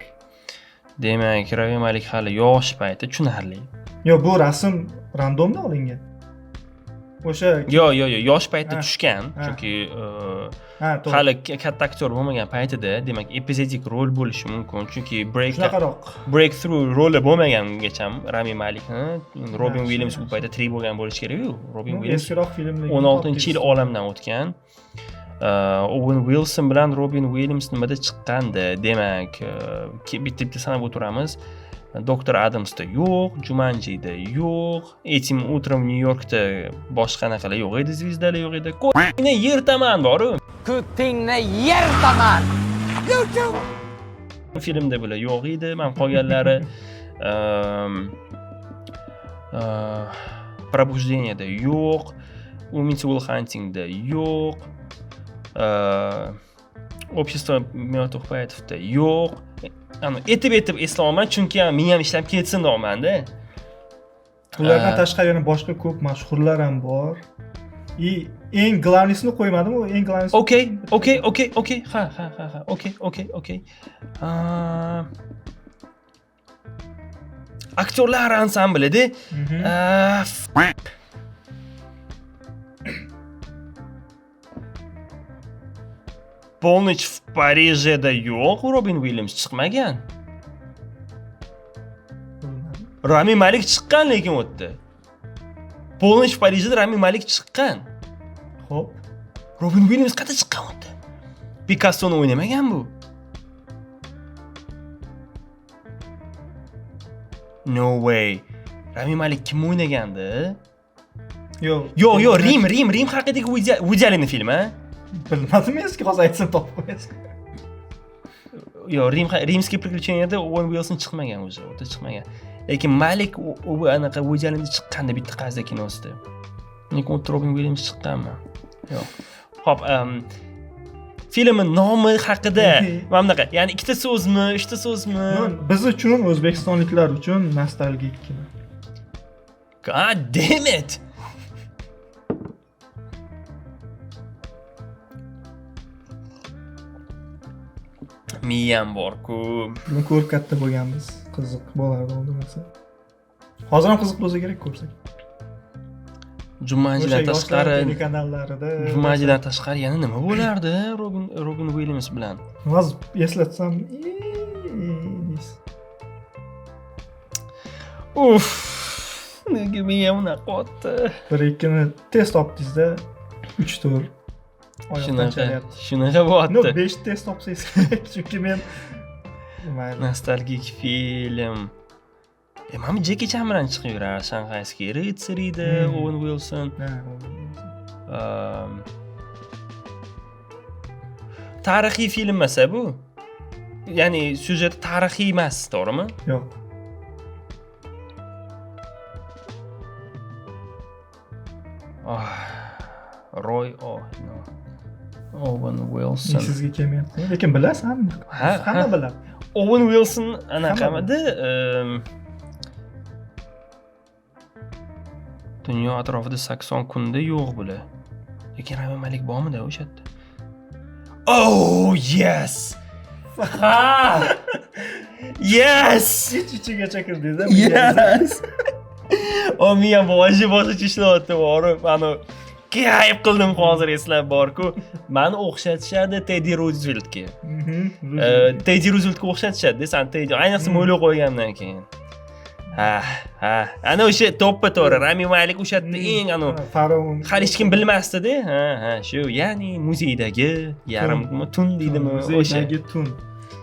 Demak, Rami Malik hali yosh payti, tushunarli. Yo'q, bu rasm randomda olingan. O'sha Yo'q, yo'q, yo'q, yosh paytda tushgan, chunki Ha, to'g'ri. hali katta aktyor bo'lmagan paytida, demak, epizodik rol bo'lishi mumkin, chunki Shunaqaroq. breakthrough roli bo'lmagan ungacha Rami Malikni. Robin Williams u paytda tirik bo'lgan bo'lishi kerak-ku. Robin Bu Williams eskiroq filmlar. 16-yil olamdan o'tgan. Owen Wilson bilan Robin Williams nimada chiqqandi? Demak, bitta bitta sanab o'tiramiz. Doktor Adamsda yo'q, Jumanjida yo'q, Этим утром в Nyu-Yorkda boshqa anaqalar yo'q edi, звезда lar yo'q edi. Ko'ngni yirtaman boru. Ko'tingni yirtaman. Filmda bular yo'q edi, man qolganlari Пробуждениеda yo'q, Умница Уилл Хантингda yo'q, Общество мертвых поэтовda yo'q. Etib eslayapman, chunki miyam ishlab ketsin deyapman-da. Ulardan tashqari yana boshqa ko'p mashhurlar ham bor. И eng главныйsini qo'ymadim, u eng главныйsi. Okey. Ha. Okey. Aktyorlar ansamblida. Полночь в Парижеda yo'q, Robin Williams chiqmagan. Rami Malik chiqqan lekin u yerda. Полночь в Парижеda Rami Malik chiqqan. Xo'p. Robin Williams qayerda chiqqan u yerda? Picassoni o'ynamagan bu. No way. Rami Malik kim o'ynagandi? Yo'q, Rim haqidagi Woody Allen filmi, ha? Bilmadim, eski hozir aytsam topib qo'yasiz. Yo'q, Римские приключенияda Owen Wilson chiqmagan o'zi, o'ta chiqmagan. Lekin Malik u anaqa Woody Allenda chiqqanda bitta qaza kinosida. Lekin u Robin Williams chiqqanmi? Yo'q. Xo'p, filmning nomi haqida mana bunaqa, ya'ni ikkita so'zmi, uchta so'zmi? Biz uchun, o'zbekistonliklar uchun nostalgik kino. God damn it. Miyam bor-ku. Buni ko'rib katta bo'lganmiz. Qiziq bo'lardi oldin narsa. Hozir ham qiziq bo'lsa kerak ko'rsak. Jumanjidan tashqari telekanallarida Jumanjidan tashqari yana nima bo'lardi Robin Williams bilan? Hozir eslatsam, deysiz. Uff, nega miyam unaqa qotdi? 1-2ni tez topdingizda, 3-4 oyoqdan chalyapti. Shunaqa bo'lyapti. No, 5 tez topsangiz kerak, chunki men mayli. Nostalgik film. Mana Jackie Chan bilan chiqib yurar, Shanghaiskiy ritsarida Owen Wilson. Tarixiy film emas bu. Ya'ni syujeti tarixiy emas, to'g'rimi? Yo'q. Roy no. Owen Wilson. Sizga kelmayapti, lekin bilasiz hamma. Hamma biladi. Owen Wilson anaqamidi? Dunyo atrofida 80 kunda yo'q bular. Lekin Rami Malik bormidi o'sha yerda? Oh, yes. Ha! Yes! Ich-ichigacha kirdingiz-a? Yes. O miyam boshi ishlayapti borib, ani kayf qildim hozir eslab bor-ku. Meni o'xshatishadi Teddy Rooseveltga. Teddy Rooseveltga o'xshatishadi, san Teddy ayniqsa mo'ylab qo'ygandan keyin. Ha. Ana o'sha to'ppa-to'g'ri Rami Malik o'sha yerda eng anu faraon. Hali hech kim bilmasdi-da. Ha, shu, ya'ni muzeydagi yarim tun deydimi o'sha. Muzeydagi tun.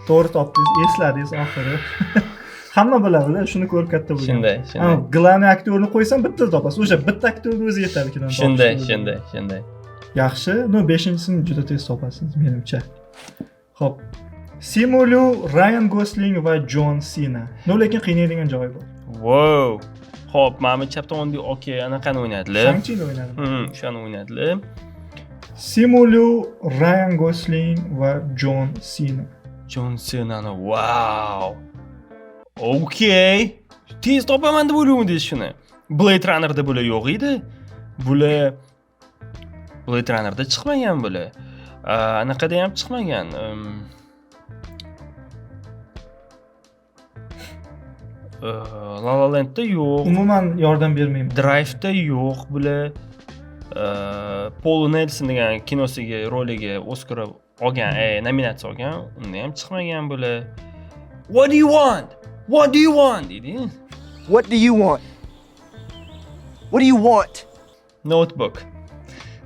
To'g'ri topdingiz, esladingiz oxiri. Hamma biladi, shuni ko'rib katta bo'lgan. Shunday. Главный aktyorni qo'ysam bitta topasiz. O'sha bitta aktyorni o'zi yetadi kinoni. Shunday. Yaxshi, no 5-chisini juda tez topasiz menimcha. Xo'p. Simu Liu, Ryan Gosling va John Cena. No, lekin qiynaydigan joyi bor. Wow. Xo'p, mana bu chap tomondagi okey, anaqani o'ynadilar. Shang-Chini o'ynadi. O'shani o'ynadilar. Simu Liu, Ryan Gosling va John Cena. John Cena'ni, wow. Okey. Tez topaman deb o'ylayapman shuni. Blade Runner'da bular yo'q edi. Bular Blade Runner'da chiqmagan bular. Anaqada ham chiqmagan. La La Land'da yo'q. Umuman yordam bermayman. Drive'da yo'q bular. Paul Nelson degan kinosiga roliga Oscar olgan, nominatsiya olgan, unda ham chiqmagan bular. What do you want? What do you want? Deydi. What do you want? What do you want? Notebook.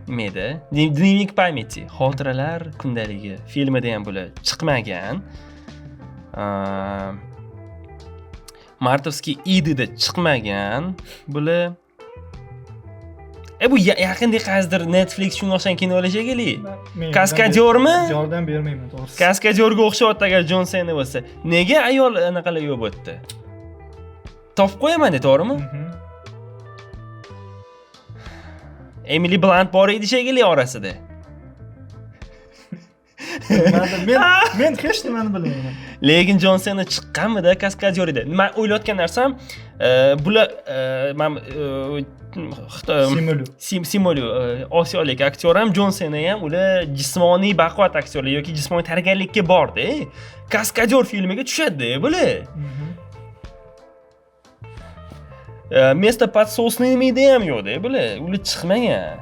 Nima edi? Дневник памяти, xotiralar kundaligi filmida ham bular chiqmagan. Мартовский idida chiqmagan bular. Bu yaqinda qaysidir Netflix shunga o'xshagan kinolar shekilli. Kaskadyormi? Yordam bermayman, to'g'risi. Kaskadyorga o'xshayapti agar Jon Sena bo'lsa. Nega ayol anaqalar yo'q bu yerda? Topib qo'yaman, to'g'rimi? Emily Blunt bor edi shekilli orasida. Men hech nimani bilmayman. Lekin Jon Sena chiqqanmida kaskadyor edi. Men o'ylayotgan narsam, bular men Simolu osiyolik aktyor ham, Jon Sena ham ular jismoniy baquvvat aktyorlar yoki jismoniy tayyorgarlikka bordi. Kaskadyor filmiga tushadi bular. Место под соснами ham yo'q-da bular. Ular chiqmagan.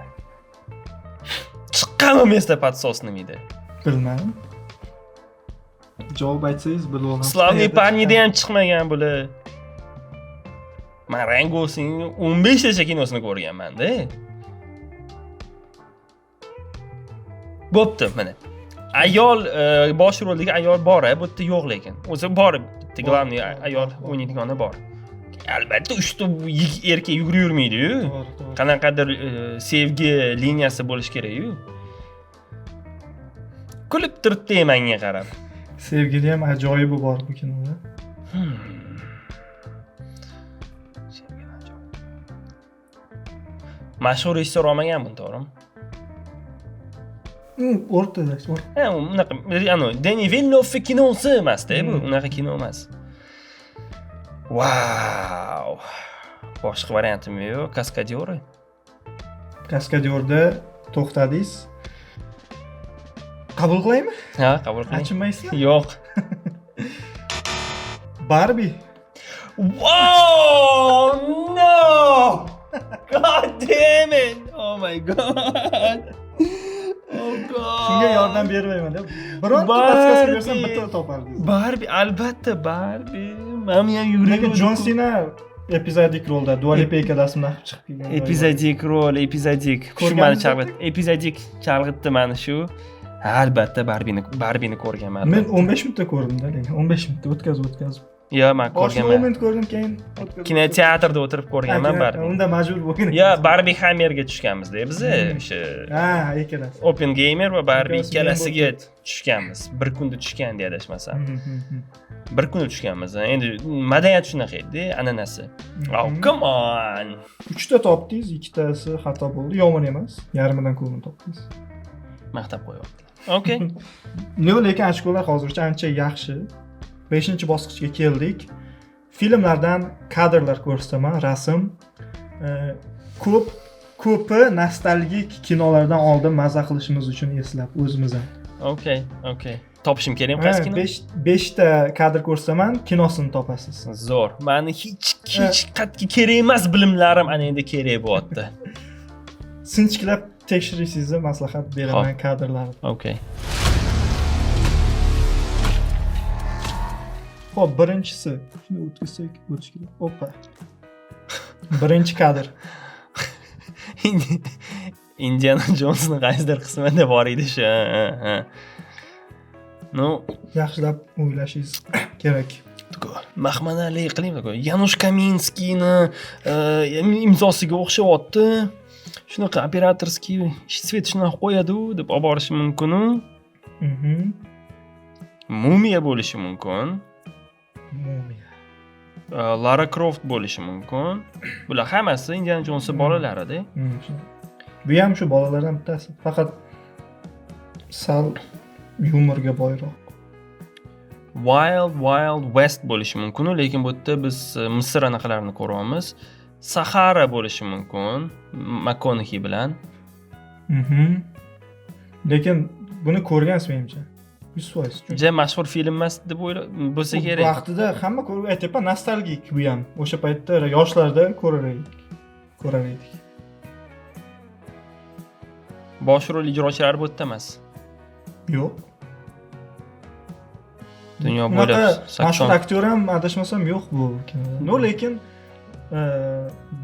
Chiqqanmi Место под соснами? Bilmadim. Javob aytsangiz bilib olaman. Slavniy parnida ham chiqmagan bular. Men Ryan Goslingning 15 tacha kinosini ko'rganman-da. Bo'pti, mana. Ayol bosh roldagi ayol bor, bu yerda yo'q lekin. O'zi bor, bitta главный ayol o'ynaydigani bor. Albatta 3 ta erkak yugurib yurmaydi-yu. Qanaqadir sevgi liniyasi bo'lishi kerak-yu. Kulib turibdi menga qarab. Sevgili ham ajoyibi bor bu kinoda. Mashhur rejissyor olmagan buni, to'g'rimi? O'rtada. Ha, unaqa, ano, Denis Villeneuve kinosi emas-da bu, unaqa kino emas. Wow. Boshqa variantim yo'q, Kaskadyory. Kaskadyorda to'xtadingiz. Qabul qilaymi? Ha, qabul qiling. Achinmaysizmi? Yo'q. Barbie. Wow, no! God damn it! Oh my god. Oh god. Shunga yordam bermayman deb. Bironta podkastga bersam bitta topardingiz. Barbie, albatta Barbie. Men ham yugurib. Lekin Jon Sena epizodik rolda, Dua Lipa ikkalasi bilan chiqib kelgan. Epizodik rol, epizodik. Shu meni chalg'itdi. Epizodik chalg'itdi meni shu. Albatta Barbie'ni ko'rganman. Men 15 minutda ko'rdim-da, lekin 15 minutda o'tkazib. Yo, men ko'rganman. 10 minut ko'rdim, keyin kinoteatrda o'tirib ko'rganman Barbie. Unda majbur bo'lgan. Yo, Barbie Hammerga tushganmiz-da biz o'sha. Ha, ikkalasi. Oppenheimer va Barbie ikkalasiga tushganmiz. Bir kunda tushgan deya adashmasam. Bir kunda tushganmiz. Endi madaniyat shunaqa edi, ananasi. Oh, come on. 3 ta topdingiz, ikkitasi xato bo'ldi. Yomon emas. Yarmidan ko'pini topdingiz. Maqtab qo'yaptilar. Okey. No, lekin ochkolar hozircha ancha yaxshi. 5-bosqichga keldik. Filmlardan kadrlar ko'rsataman, rasm. Ko'pi nostalgik kinolardan oldin maza qilishimiz uchun eslab o'zimiz ham. Okey, okey. Topishim kerakmi qaysi kino? 5 ta kadr ko'rsataman, kinosini topasiz. Zo'r. Meni hech qatga kerak emas bilimlarim ana endi kerak bo'lyapti. Sinchiklab tekshirishingizni maslahat beraman kadrlarni. Okey. Xo'p, birinchisi. Shuni o'tkazsak bo'lishi kerak. Oppa. Birinchi kadr. Indiana Jones'ning qaysidir qismida bor edi shu. No, yaxshilab o'ylashingiz kerak. Mahmanali qiling. Yanush Kaminskiyni imzosiga o'xshayapti. Shunaqa operatorskiy svet shunaqa qo'yadi-u deb olib borishi mumkin-u. Mumiya bo'lishi mumkin. Mumiya. Lara Croft bo'lishi mumkin. Bular hammasi Indiana Jones'ning bolalarida. Bu ham shu bolalardan bittasi. Faqat sal yumorga boyroq. Wild Wild West bo'lishi mumkin, lekin bu yerda biz Misr anaqalarini ko'ryapmiz. Sahara bo'lishi mumkin, McConaughey bilan. Lekin buni ko'rgansiz menimcha. 100%. Juda mashhur film emas deb o'ylab bo'lsa kerak. Vaqtida hamma ko'rib aytyapman, nostalgik bu ham. O'sha paytda yoshlarda ko'rar edik. Bosh rol ijrochilari bu yerda emas. Yo'q. Dunyo bo'ylab mashhur aktyor ham adashmasam yo'q bu kinoda. No, lekin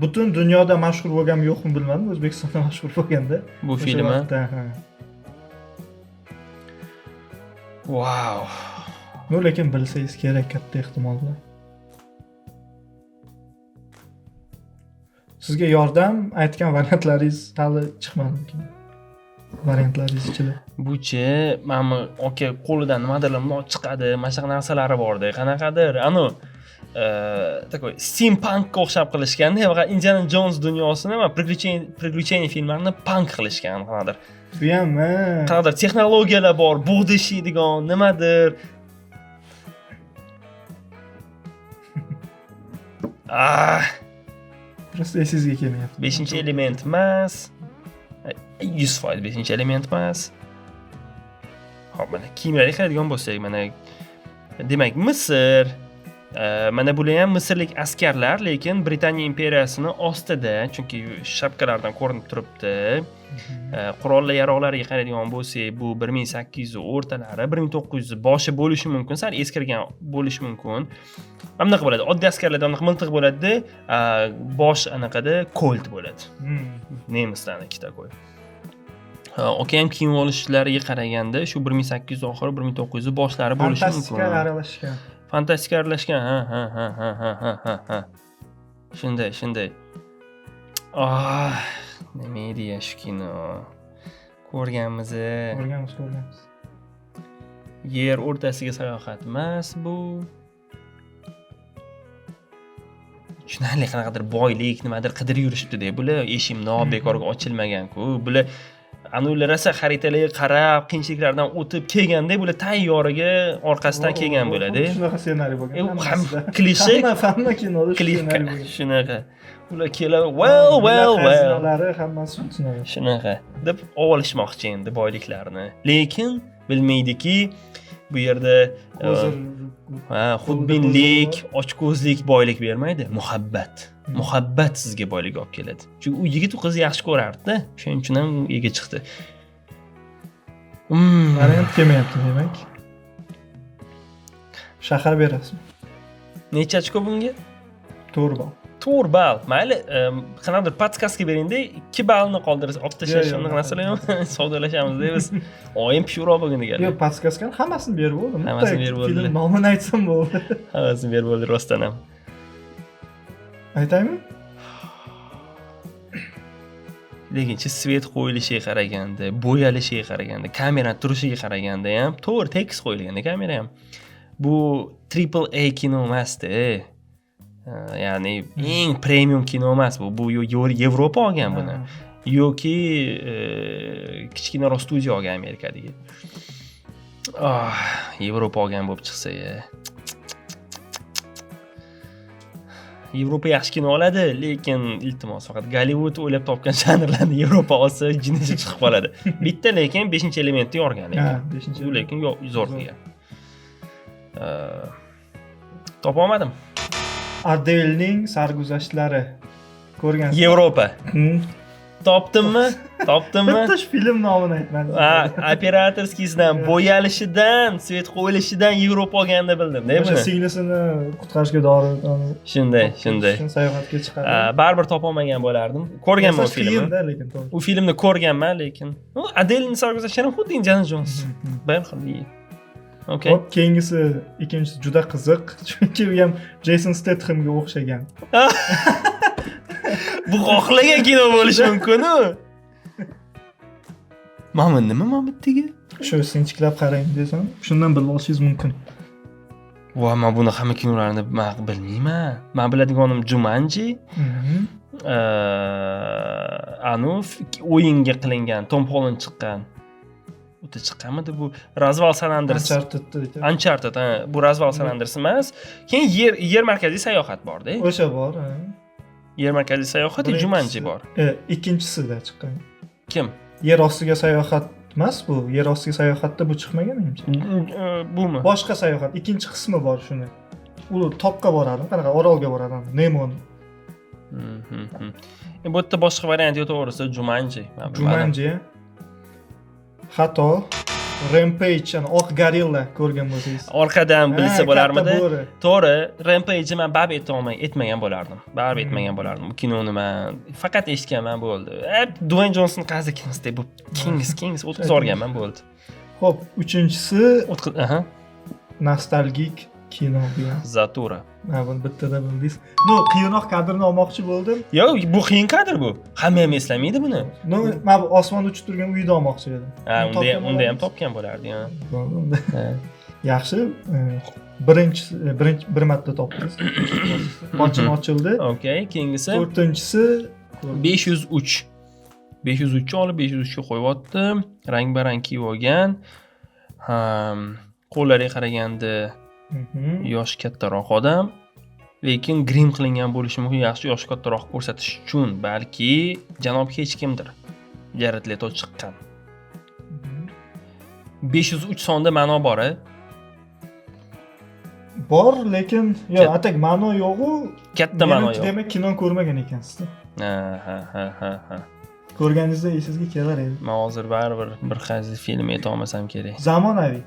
butun dunyoda mashhur bo'lganmi yo'qmi bilmadim, O'zbekistonda mashhur bo'lganda bu filmi. Wow. No, lekin bilsangiz kerak katta ehtimol bilan. Sizga yordam aytgan variantlaringiz hali chiqmadi. Variantlaringiz ichida. Buchi, mana aka qo'lidan nimadirlar bundoq chiqadi, mana shunaqa narsalari borda, qanaqadir, anu такой steampunkka o'xshab qilishganda, faqat Indiana Jones dunyosini va приключение filmlarini punk qilishgan qanaqadir. Bu ham qanaqadir texnologiyalar bor, bug'da ishlaydigan nimadir. Просто esingizga kelmayapti. 5-element emas. 100% 5-element emas. Xo'p, mana kiyimlarga qaraydigan bo'lsak, mana demak Misr, mana bular ham misrlik askarlar, lekin Britaniya imperiyasini ostida, chunki shapkalardan ko'rinib turibdi. Qurolli yaroqlarga qaraydigan bo'lsak, bu 1800 o'rtalari, 1900 boshi bo'lishi mumkin, sal eskirgan bo'lishi mumkin. Mana bunaqa bo'ladi. Oddiy askarlarda bunaqa miltiq bo'ladi, bosh anaqada kolt bo'ladi. Nemislarniki такой. Okey, ham kiyim olishlariga qaraganda shu 1800 oxiri, 1900 boshlari bo'lishi mumkin. Fantastika aralashgan. Fantastika aralashgan. Ha. Shunday, shunday. Ah, nima edi ya shu kino? Ko'rganmiz. Ko'rganmiz. Yer o'rtasiga sayohat emas bu. Tushunarli, qanaqadir boylik, nimadir qidirib yurishibdi-da bular. Eshikni bekorga ochilmagan-ku. Bular anular rosa xaritalarga qarab, qiyinchiliklardan o'tib kelganda bular tayyoriga orqasidan kelgan bo'ladi. Shunaqa ssenariy bo'lgan. Ham klishe, hamma kinoda ssenariy bo'lgan. Shunaqa. Ular kelib, well. Hammasi shunaqa. Shunaqa deb olishmoqchi endi boyliklarni. Lekin bilmaydiki, bu yerda xudbinlik, ochko'zlik boylik bermaydi, muhabbat. Muhabbat sizga boylik olib keladi. Chunki u yigit u qizni yaxshi ko'rardi-da, shuning uchun ham u ega chiqdi. Variant kelmayapti demak. Shahar berasizmi? Necha ochko bunga? 4 ball. 4 ball. Mayli, qanaqadir podskazka bering-da, 2 ballni qoldirasiz, olib tashlash shunaqa narsalar yo'q. Savdolashamiz biz. Oyim pishiqroq bo'lgan degan. Yo'q, podskazkani hammasini berib bo'ldim. Hammasini berib bo'ldi. Film nomini aytsam bo'ldi. Hammasini berib bo'ldi rostdan ham. Aytaymi? Lekinchi svet qo'yilishiga qaraganda, bo'yalishiga qaraganda, kamera turishiga qaraganda ham to'g'ri tekis qo'yilganda kamera ham. Bu triple A kino emas-da. Ya'ni eng premium kino emas bu. Bu Yevropa olgan buni. Yoki kichkinaroq studiya olgan Amerikadagi. Yevropa olgan bo'lib chiqsa. Yevropa yaxshi kino oladi, lekin iltimos faqat Gollivud o'ylab topgan janrlarni Yevropa olsa jinnicha chiqib qoladi. Bitta lekin 5-elementni yorgan lekin. Ha, u lekin zo'r degan. Topa olmadim. Adelning sarguzashtlari. Ko'rgansiz? Yevropa. Topdimmi? Topdimmi? Bitta shu film nomini aytmadim. Ha, operatorskiysidan, bo'yalishidan, svet qo'yilishidan Yevropa olganini bildim. Ne O'sha buni? singlisini qutqarishga dori. Shunday, shunday. Sayohatga chiqadi. Baribir topa olmagan bo'lardim. Ko'rganman u filmni. Lekin to'g'ri. U filmni ko'rganman, lekin u Adelning sarguzashtini xuddi Indiana Jones. Bir xil. Okay. Hop, keyingisi, ikkinchisi juda qiziq, chunki u ham Jason Stathamga o'xshagan. Bu xohlagan kino bo'lishi mumkin-u. Mana nima mana bittaga? Shu sinchiklab qarang desam, shundan bilib olishingiz mumkin. Va men buni hamma kinolarini men bilmayman. Men biladiganim Jumanji. Anu o'yinga qilingan, Tom Holland chiqqan. O'ta chiqqanmidi bu? Razval San Andreas. Uncharted, ha, bu Razval San Andreas emas. Keyin yer markaziy sayohat bor-da. O'sha bor, ha. Yer markaziy sayohat Jumanji bor. Ikkinchisida chiqqan. Kim? Yer ostiga sayohat emas bu. Yer ostiga sayohatda bu chiqmagan menimcha. Bumi? Boshqa sayohat, ikkinchi qismi bor shuni. U toqqa boradi, qanaqa orolga boradi, Nemon. Bu yerda boshqa variant yo'q to'g'risi, Jumanji. Jumanji. Xato. Rampage, yani oq gorilla ko'rgan bo'lsangiz. Orqadan bilsa bo'larmidi? To'g'ri, Rampage'ni men baribir etmagan bo'lardim. Baribir etmagan bo'lardim. Bu kinoni men faqat eshitganman bo'ldi. Dwayne Johnson qazi kinosida bu Kings o'tkazib olganman bo'ldi. Xo'p, uchinchisi nostalgik Kino bu ham. Zatura. Ha, buni bittada bildingiz. No, qiyinroq kadrni olmoqchi bo'ldim. Yo'q, bu qiyin kadr bu. Hamma ham eslamaydi buni. No, men bu osmonda uchib turgan uyni olmoqchi edim. Ha, Uni unda ham topgan unda ham bo'larmiz. topgan bo'lardi, ha. Bo'ldi unda. Ha. Yaxshi, birinchi birinchi bir marta topdingiz. Bochin ochildi. Okey, keyingisi To'rtinchisi 503. 503 ni olib 503 ga qo'yyapti. Rang-barang kiyib olgan. Ha, qo'llariga qaraganda yoshi kattaroq odam, lekin grim qilingan bo'lishi mumkin, yaxshi yoshi kattaroq ko'rsatish uchun, balki janob hech kimdir. Jared Leto chiqqan. 503 sonda ma'no bor, a? Bor, lekin yo'q, atak ma'no yo'q-u. Katta ma'no Menimcha, yo'q. Demak, kino ko'rmagan ekansizda. Ha. Ko'rganingizda esingizga kelar edi. Men hozir baribir bir qaysi film aytolmasam kerak. Zamonaviy.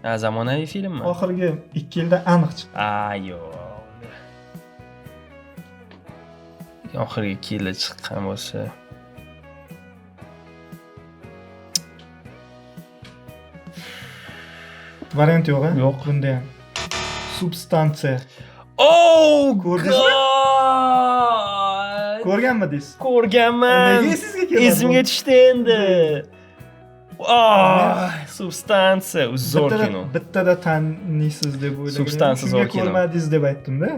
Ha, zamonaviy filmmi? Oxirgi 2 yilda aniq chiqdi. A, yo'q. Oxirgi 2 yilda chiqqan bo'lsa. Variant yo'q, a? Yo'q. Bunda ham. Substansiya. Oh, Ko'rdingizmi? God! Ko'rganmidingiz? Ko'rganman. Nega esingizga kelmadi? Esimga tushdi endi. Ah, Substansiya zo'r kino. Bittada taniysiz deb o'ylagan. Substansiya Shunga zo'r kino. ko'rmadingiz deb aytdim-da.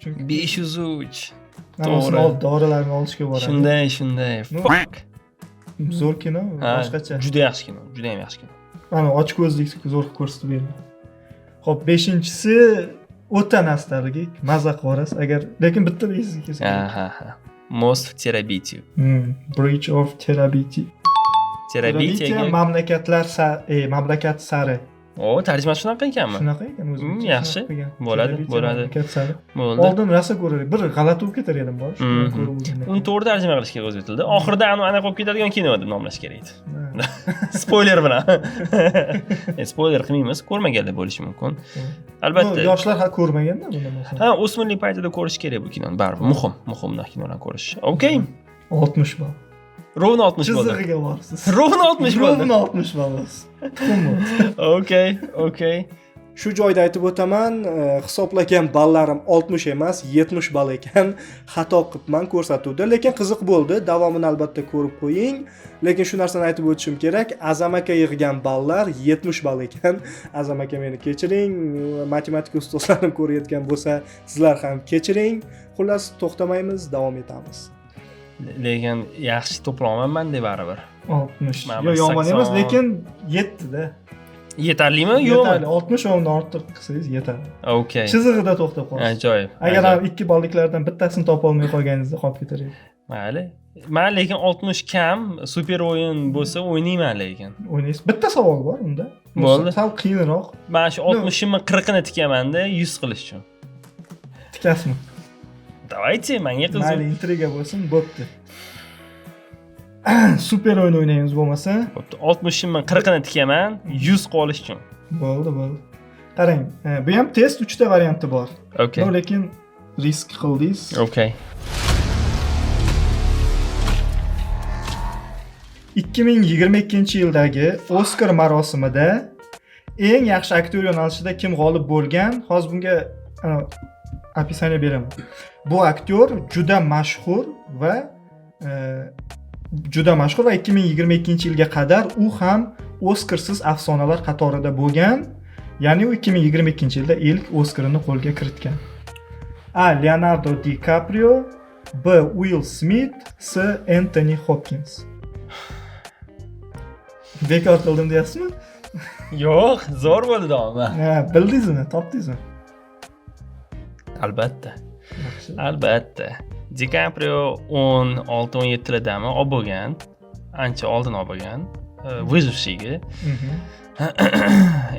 Chunki 503. namusini To'g'ri. olib, dorilarni olishga boradi. Shunday. Ну, Fuck. Zo'r kino, Ha, boshqacha. Juda yaxshi kino, juda ham yaxshi kino. Mana ochko'zlik zo'r ko'rsatib berdi. Xo'p, beshinchisi o'ta nostalgik, maza qilib agar, lekin bitta esingizga kelsa. Ha. Most of Terabithia. Bridge of Terabithia. Terabithiyaga Mamlakatlar mamlakat sari. O, tarjimasi shunaqa ekanmi? Shunaqa ekan o'zi. Yaxshi. Bo'ladi, bo'ladi. Mamlakat sari. Bo'ldi. Oldin rosa ko'rar, bir g'alati bo'lib ketar edim bor. Shuni ko'rib o'zimda. Uni to'g'ri tarjima qilish kerak o'zbek tilida. Oxirida anaqa bo'lib ketadigan kino deb nomlash kerak edi. Spoiler bilan. Spoiler qilmaymiz, ko'rmaganlar bo'lishi mumkin. Albatta. Yoshlar ha ko'rmaganda buni masalan. Ha, o'smirlik paytida ko'rish kerak bu kinoni baribir. Muhim, muhim kinolarni ko'rish. Okey. 60 ball. Ровно 60 bo'ldi. Chizig'iga borsiz. Ровно 60 bo'ldi. Ровно 60 ball bo'lsiz. Tuxum bo'ldi. Okey, okey. Shu joyda aytib o'taman, hisoblagan ballarim 60 emas, 70 ball ekan. Xato qilibman ko'rsatuvda, lekin qiziq bo'ldi. Davomini albatta ko'rib qo'ying. Lekin shu narsani aytib o'tishim kerak, Azam aka yig'gan ballar 70 ball ekan. Azam aka meni kechiring, matematika ustozlarim ko'rayotgan bo'lsa, sizlar ham kechiring. Xullas, to'xtamaymiz, davom etamiz. Lekin yaxshi to'playapman deb baribir. 60. Mana Yo'q, yomon emas, 80. lekin 7-da. Yetarlimi, yo'qmi? Yetarli. 60 undan ortiq qilsangiz yetadi. Okey. Chizig'ida to'xtab qolasiz. Ajoyib. Agar ham 2 balliklardan bittasini topa olmay qolganingizda qolib ketar edi. Mayli. Men lekin 60 kam, super o'yin bo'lsa o'ynayman lekin. O'ynaysiz. Bitta savol bor unda. Bo'ldi. Sal qiyinroq. Men shu 60-imni 40-ini tikaman-da 100 qilish uchun. Tikasizmi? Давайте, menga qiziq. Mayli, intriga bo'lsin, bo'pti. Super o'yin o'ynaymiz bo'lmasa. Bo'pti. 60-imni 40-ini tikaman 100 qolish uchun. Bo'ldi, bo'ldi. Qarang, bu ham test 3 ta varianti bor. Okey. No, lekin risk qildingiz. Okey. 2022-yildagi Oskar marosimida eng yaxshi aktyor yo'nalishida kim g'olib bo'lgan? Hozir bunga описание beraman. Bu aktyor juda mashhur va 2022-yilga qadar u ham Oskarsiz afsonalar qatorida bo'lgan. Ya'ni u 2022-yilda ilk Oskarini qo'lga kiritgan. A. Leonardo DiCaprio, B. Will Smith, C. Anthony Hopkins. Bekor qildim deyapsizmi? Yo'q, zo'r bo'ldi davomi. Ha, bildingizmi? Topdingizmi? Albatta. Albatta. DiCaprio 16-17lardami olib bo'lgan. Ancha oldin olib bo'lgan. Выжившийga.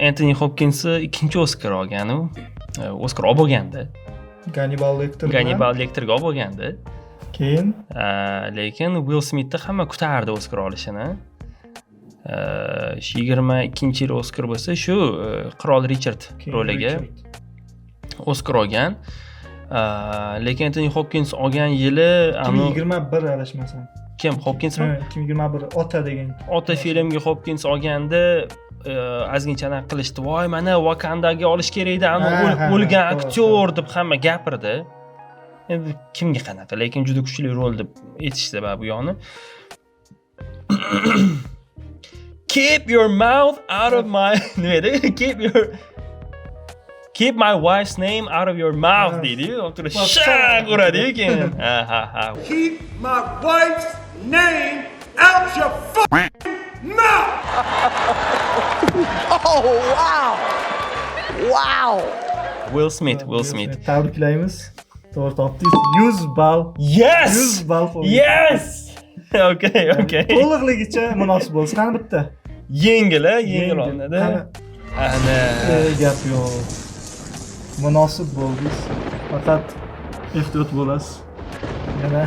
Anthony Hopkins ikkinchi Oskar olgan u. Oskar olib bo'lgandi. Gannibal Lecter. Gannibal Lecterga olib bo'lgandi. Keyin lekin Will Smithni hamma kutardi Oskar olishini. 22-yil Oskar bo'lsa, shu Qirol Richard roliga Oskar olgan. Lekin Anthony Hopkins olgan yili 2021 adashmasam. Kim, Hopkinsmi? 2021, Ota degan. Ota filmga Hopkins olganda ozgincha anaqa qilishdi: "Voy, mana Vakandaga olish kerak edi ani o'lgan aktyor", deb hamma gapirdi. Endi kimga qanaqa, lekin juda kuchli rol deb aytishdi bu yoqni. Keep your mouth out of my, nima edi, "Keep my wife's name out of your mouth" deydiyu, turib shaq uradiyu keyin. Ha. Keep my wife's name out your mouth! Oh, wow! Wow! Will Smith, Will Smith. Tabriklaymiz, to'g'ri topdingiz, 100 ball. Yes. 100 ball qo'lga. Yes, okay. To'liqligicha munosib bo'lsin. Qani bitta. Yengil, a, yengil olinadi. Qani. Ana. Gap yo'q, munosib bo'ldingiz, faqat ehtiyot bo'lasiz yana.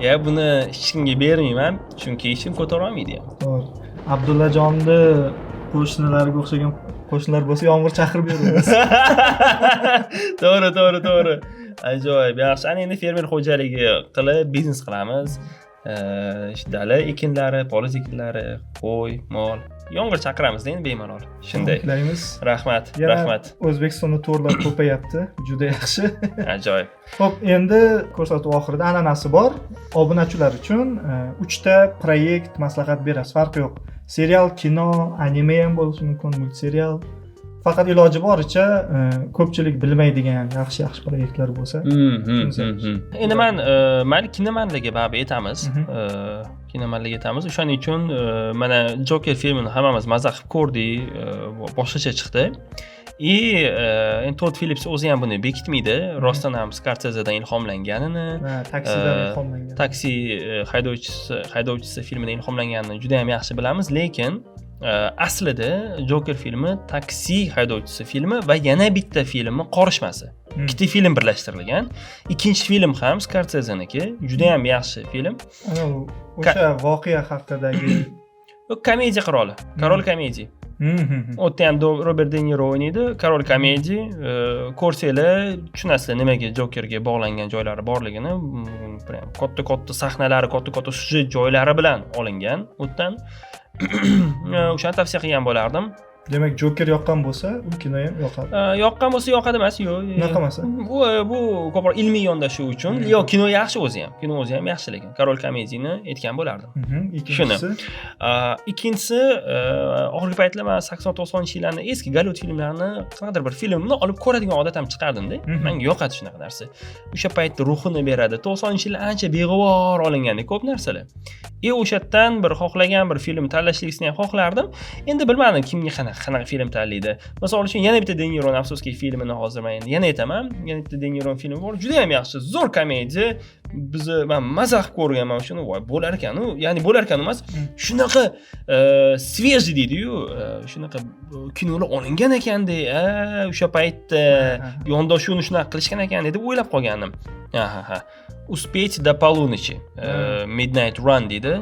Ya, buni hech kimga bermayman, chunki hech kim ko'tara olmaydi ham. To'g'ri, Abdullajonni qo'shnilariga o'xshagan qo'shnilar bo'lsa, yomg'ir chaqirib beramiz. To'g'ri, ajoyib, yaxshi. Ana endi fermer xo'jaligi qilib biznes qilamiz. Dala ekinlari, poliz ekinlari, qo'y, mol, yomg'ir chaqiramizda endi bemalol shunday. Tabriklaymiz. Rahmat. Yana Rahmat. O'zbekistonda to'rlar ko'payapti, juda yaxshi. Ajoyib. Ho'p, endi ko'rsatuv oxirida an'anasi bor, obunachilar uchun uchta proyekt maslahat berasiz. Farqi yo'q, serial, kino, anime ham bo'lishi mumkin, multserial. Faqat iloji boricha ko'pchilik bilmaydigan yaxshi yaxshi proyektlar bo'lsa. Shunisi yaxshi. Endi man mayli, kinomanlarga baribir aytamiz. Kinomanlarga aytamiz, o'shaning uchun mana "Joker" filmini hammamiz maza qilib ko'rdik, boshqacha chiqdi. И endi Todd Phillips o'zi ham buni bekitmaydi, rostdan ham Skorsezedan ilhomlanganini. Ha, "Taksidan" ilhomlangan. "Taksi haydovchisi" filmidan ilhomlanganini juda ham yaxshi bilamiz, lekin aslida "Joker" filmi "Taksi haydovchisi" filmi va yana bitta filmni qorishmasi. Ikkita film birlashtirilgan. Ikkinchi film ham Skorsezeniki, juda ham yaxshi film. Anavi o'sha voqea haqidagi. Bu komediya qiroli, король комедии. U yerda ham Robert De Niro o'ynaydi, король комедии. Ko'rsanglar tushunasizlar nimaga Jokerga bog'langan joylari borligini. Прям katta katta sahnalari, katta katta syujet joylari bilan olingan u yerdan. O'shani tavsiya qilgan bo'lardim. Demak, "Joker" yoqqan bo'lsa, u kino ham yoqadi. Yoqqan bo'lsa yoqadi emas, yo'q. Unaqa emas, a? Bu ko'proq ilmiy yondashuv uchun. Yo'q, kino yaxshi o'zi ham, kino o'zi ham yaxshi, lekin "Король комедии" ni aytgan bo'lardim. Ikkinchisi? Ikkinchisi, oxirgi paytlar man 80-90-yillarni eski Gollivud filmlarini, qanaqadir bir filmni olib ko'radigan odat ham chiqardimda. Manga yoqadi shunaqa narsa, o'sha paytda ruhini beradi. 90-yillar ancha beg'ubor olinganda ko'p narsalar, и o'sha yerdan bir xohlagan bir film tanlashlikni ham xohlardim. Endi bilmadim, kimga qanaqa qanaqa film tanlaydi. Misol uchun, yana bitta De Nironi, afsuski, filmini hozir man endi yana aytaman, yana bitta De Nironi filmi bor, juda ham yaxshi, zo'r komediya. Bizni, man maza qilib ko'rganman shuni. Voy, bo'lar ekanu, ya'ni bo'lar ekan emas, shunaqa свежий deydiyu, shunaqa kinolar olingan ekanda o'sha paytda, yondashuvni shunaqa qilishgan ekan deb o'ylab qolgandim. Ha, "Успеть до полуночи", "Midnight Run" deydi.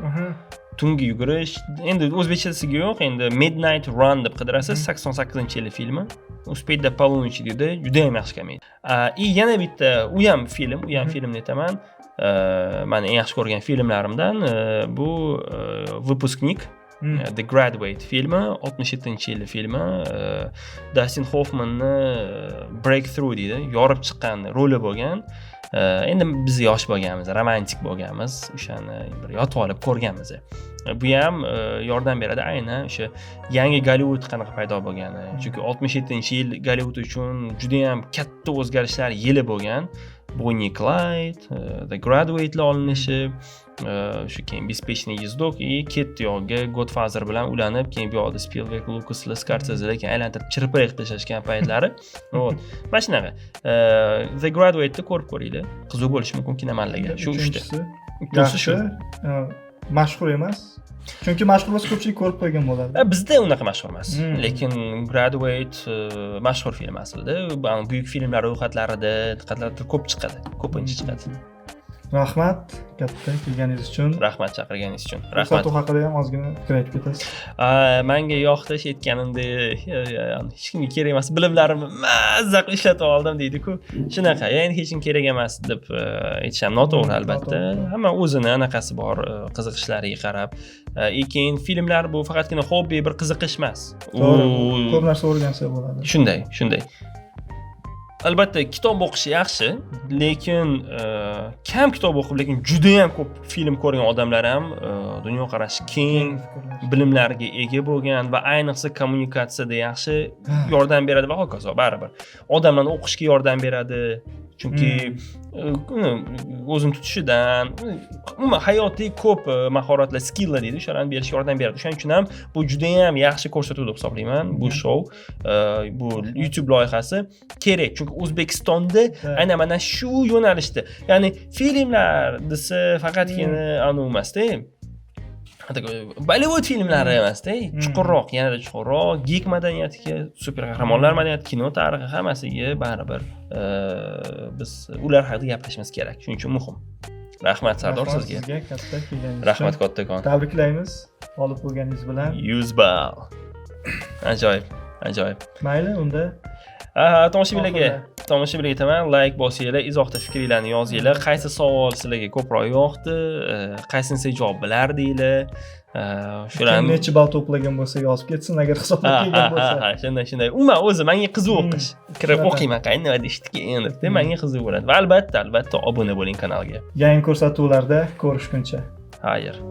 Tungi yugurish, endi o'zbekchasiga yo'q, endi "Midnight Run" deb qidirasiz. 88-yil filmi, "Успеть до полуночи" deydi, juda ham yaxshi komediya. И yana bitta, u ham film, u ham filmni aytaman. Mani eng yaxshi ko'rgan filmlarimdan bu "Выпускник", "The Graduate" filmi, 67-yil filmi. Dastin Hoffmanni breakthrough deydi, yorib chiqqan roli bo'lgan. Endi biz yosh bo'lganmiz, romantik bo'lganmiz, o'shani bir yotib olib ko'rganmiz. Bu ham yordam beradi aynan o'sha yangi Gollivud qanaqa paydo bo'lgani, chunki 67-yil Gollivud uchun judayam katta o'zgarishlar yili bo'lgan. Bonni, Clyde, "The Graduate'lar olinishi, shu keyin "Беспечный ездок" и ketdi yog'iga "Godfather" bilan ulanib, keyin bu yoqda Spilberg, Lukaslar, Skorsezelar keyin aylantirib chirpirak qilib tashlashgan paytlari. Вот, mana shunaqa. "The Graduate'ni ko'rib ko'ringlar, qiziq bo'lishi mumkin kinomanlarga. Shu uchta. Uchinchisi? Uchinchisi shu. Yaxshi. Mashhur emas, chunki mashhur bo'lsa, ko'pchilik ko'rib qo'ygan bo'ladi. Bizda unaqa mashhur emas, lekin "Graduate" mashhur film aslida. Buyuk filmlar ro'yxatlarida qanaqadir ko'p chiqadi, ko'pincha chiqadi. Rahmat katta kelganingiz uchun. Rahmat chaqirganingiz uchun, rahmat. Ko'rsatuv haqida ham ozgina fikr aytib ketasiz. Manga yoqdi, shu aytganimdek, hech kimga kerak emas bilimlarimni mazza qilib ishlatib oldim deydi-ku. Shunaqa, ya'ni hech kim kerak emas deb aytish ham noto'g'ri, albatta. Hamma o'zini anaqasi bor, qiziqishlariga qarab. Keyin filmlar bu faqatgina hobbi, bir qiziqish emas. To'g'ri, ko'p narsa o'rgansa bo'ladi. Shunday, shunday. Albatta kitob o'qish yaxshi, lekin kam kitob o'qib, lekin juda ham ko'p film ko'rgan odamlar ham dunyoqarashi keng, bilimlarga ega bo'lgan va ayniqsa kommunikatsiyada yaxshi yordam beradi va hokazo. Baribir odamlarni o'qishga yordam beradi, chunki o'zini tutishidan, umuman hayotiy ko'p mahoratlar, skilllar deydi, o'shalarni berishga yordam beradi. O'shaning uchun ham bu juda ham yaxshi ko'rsatuv deb hisoblayman. Bu shou, bu YouTube loyihasi kerak, chunki O'zbekistonda aynan mana shu yo'nalishda, ya'ni filmlar desa faqatgina anavi emasda, Bollivud filmlari emasda, chuqurroq, yanada chuqurroq geek madaniyatiga, super qahramonlar madaniyati, kino tarixi, hammasiga baribir biz ular haqida gaplashishimiz kerak. Shuning uchun muhim. Rahmat Sardor sizga. Sizga katta kelganingiz uchun. Rahmat kattakon. Tabriklaymiz g'olib bo'lganingiz bilan. 100 ball. Ajoyib, ajoyib. Mayli unda. Tomoshabinlarga aytaman, like bosinglar, izohda fikringlarni yozinglar. Qaysi savol sizlarga ko'proq yoqdi, qaysinisiga javob bilardinglar? Shularni necha ball to'plagan bo'lsa yozib ketsin, agar hisoblab kelgan bo'lsa. Ha, shunday, shunday. Umuman o'zi menga qiziq o'qish. Kirib o'qiyman, qani nima deyishdiki endi, menga qiziq bo'ladi. Va albatta, albatta obuna bo'ling kanalga. Yangi ko'rsatuvlarda ko'rishguncha. Xayr.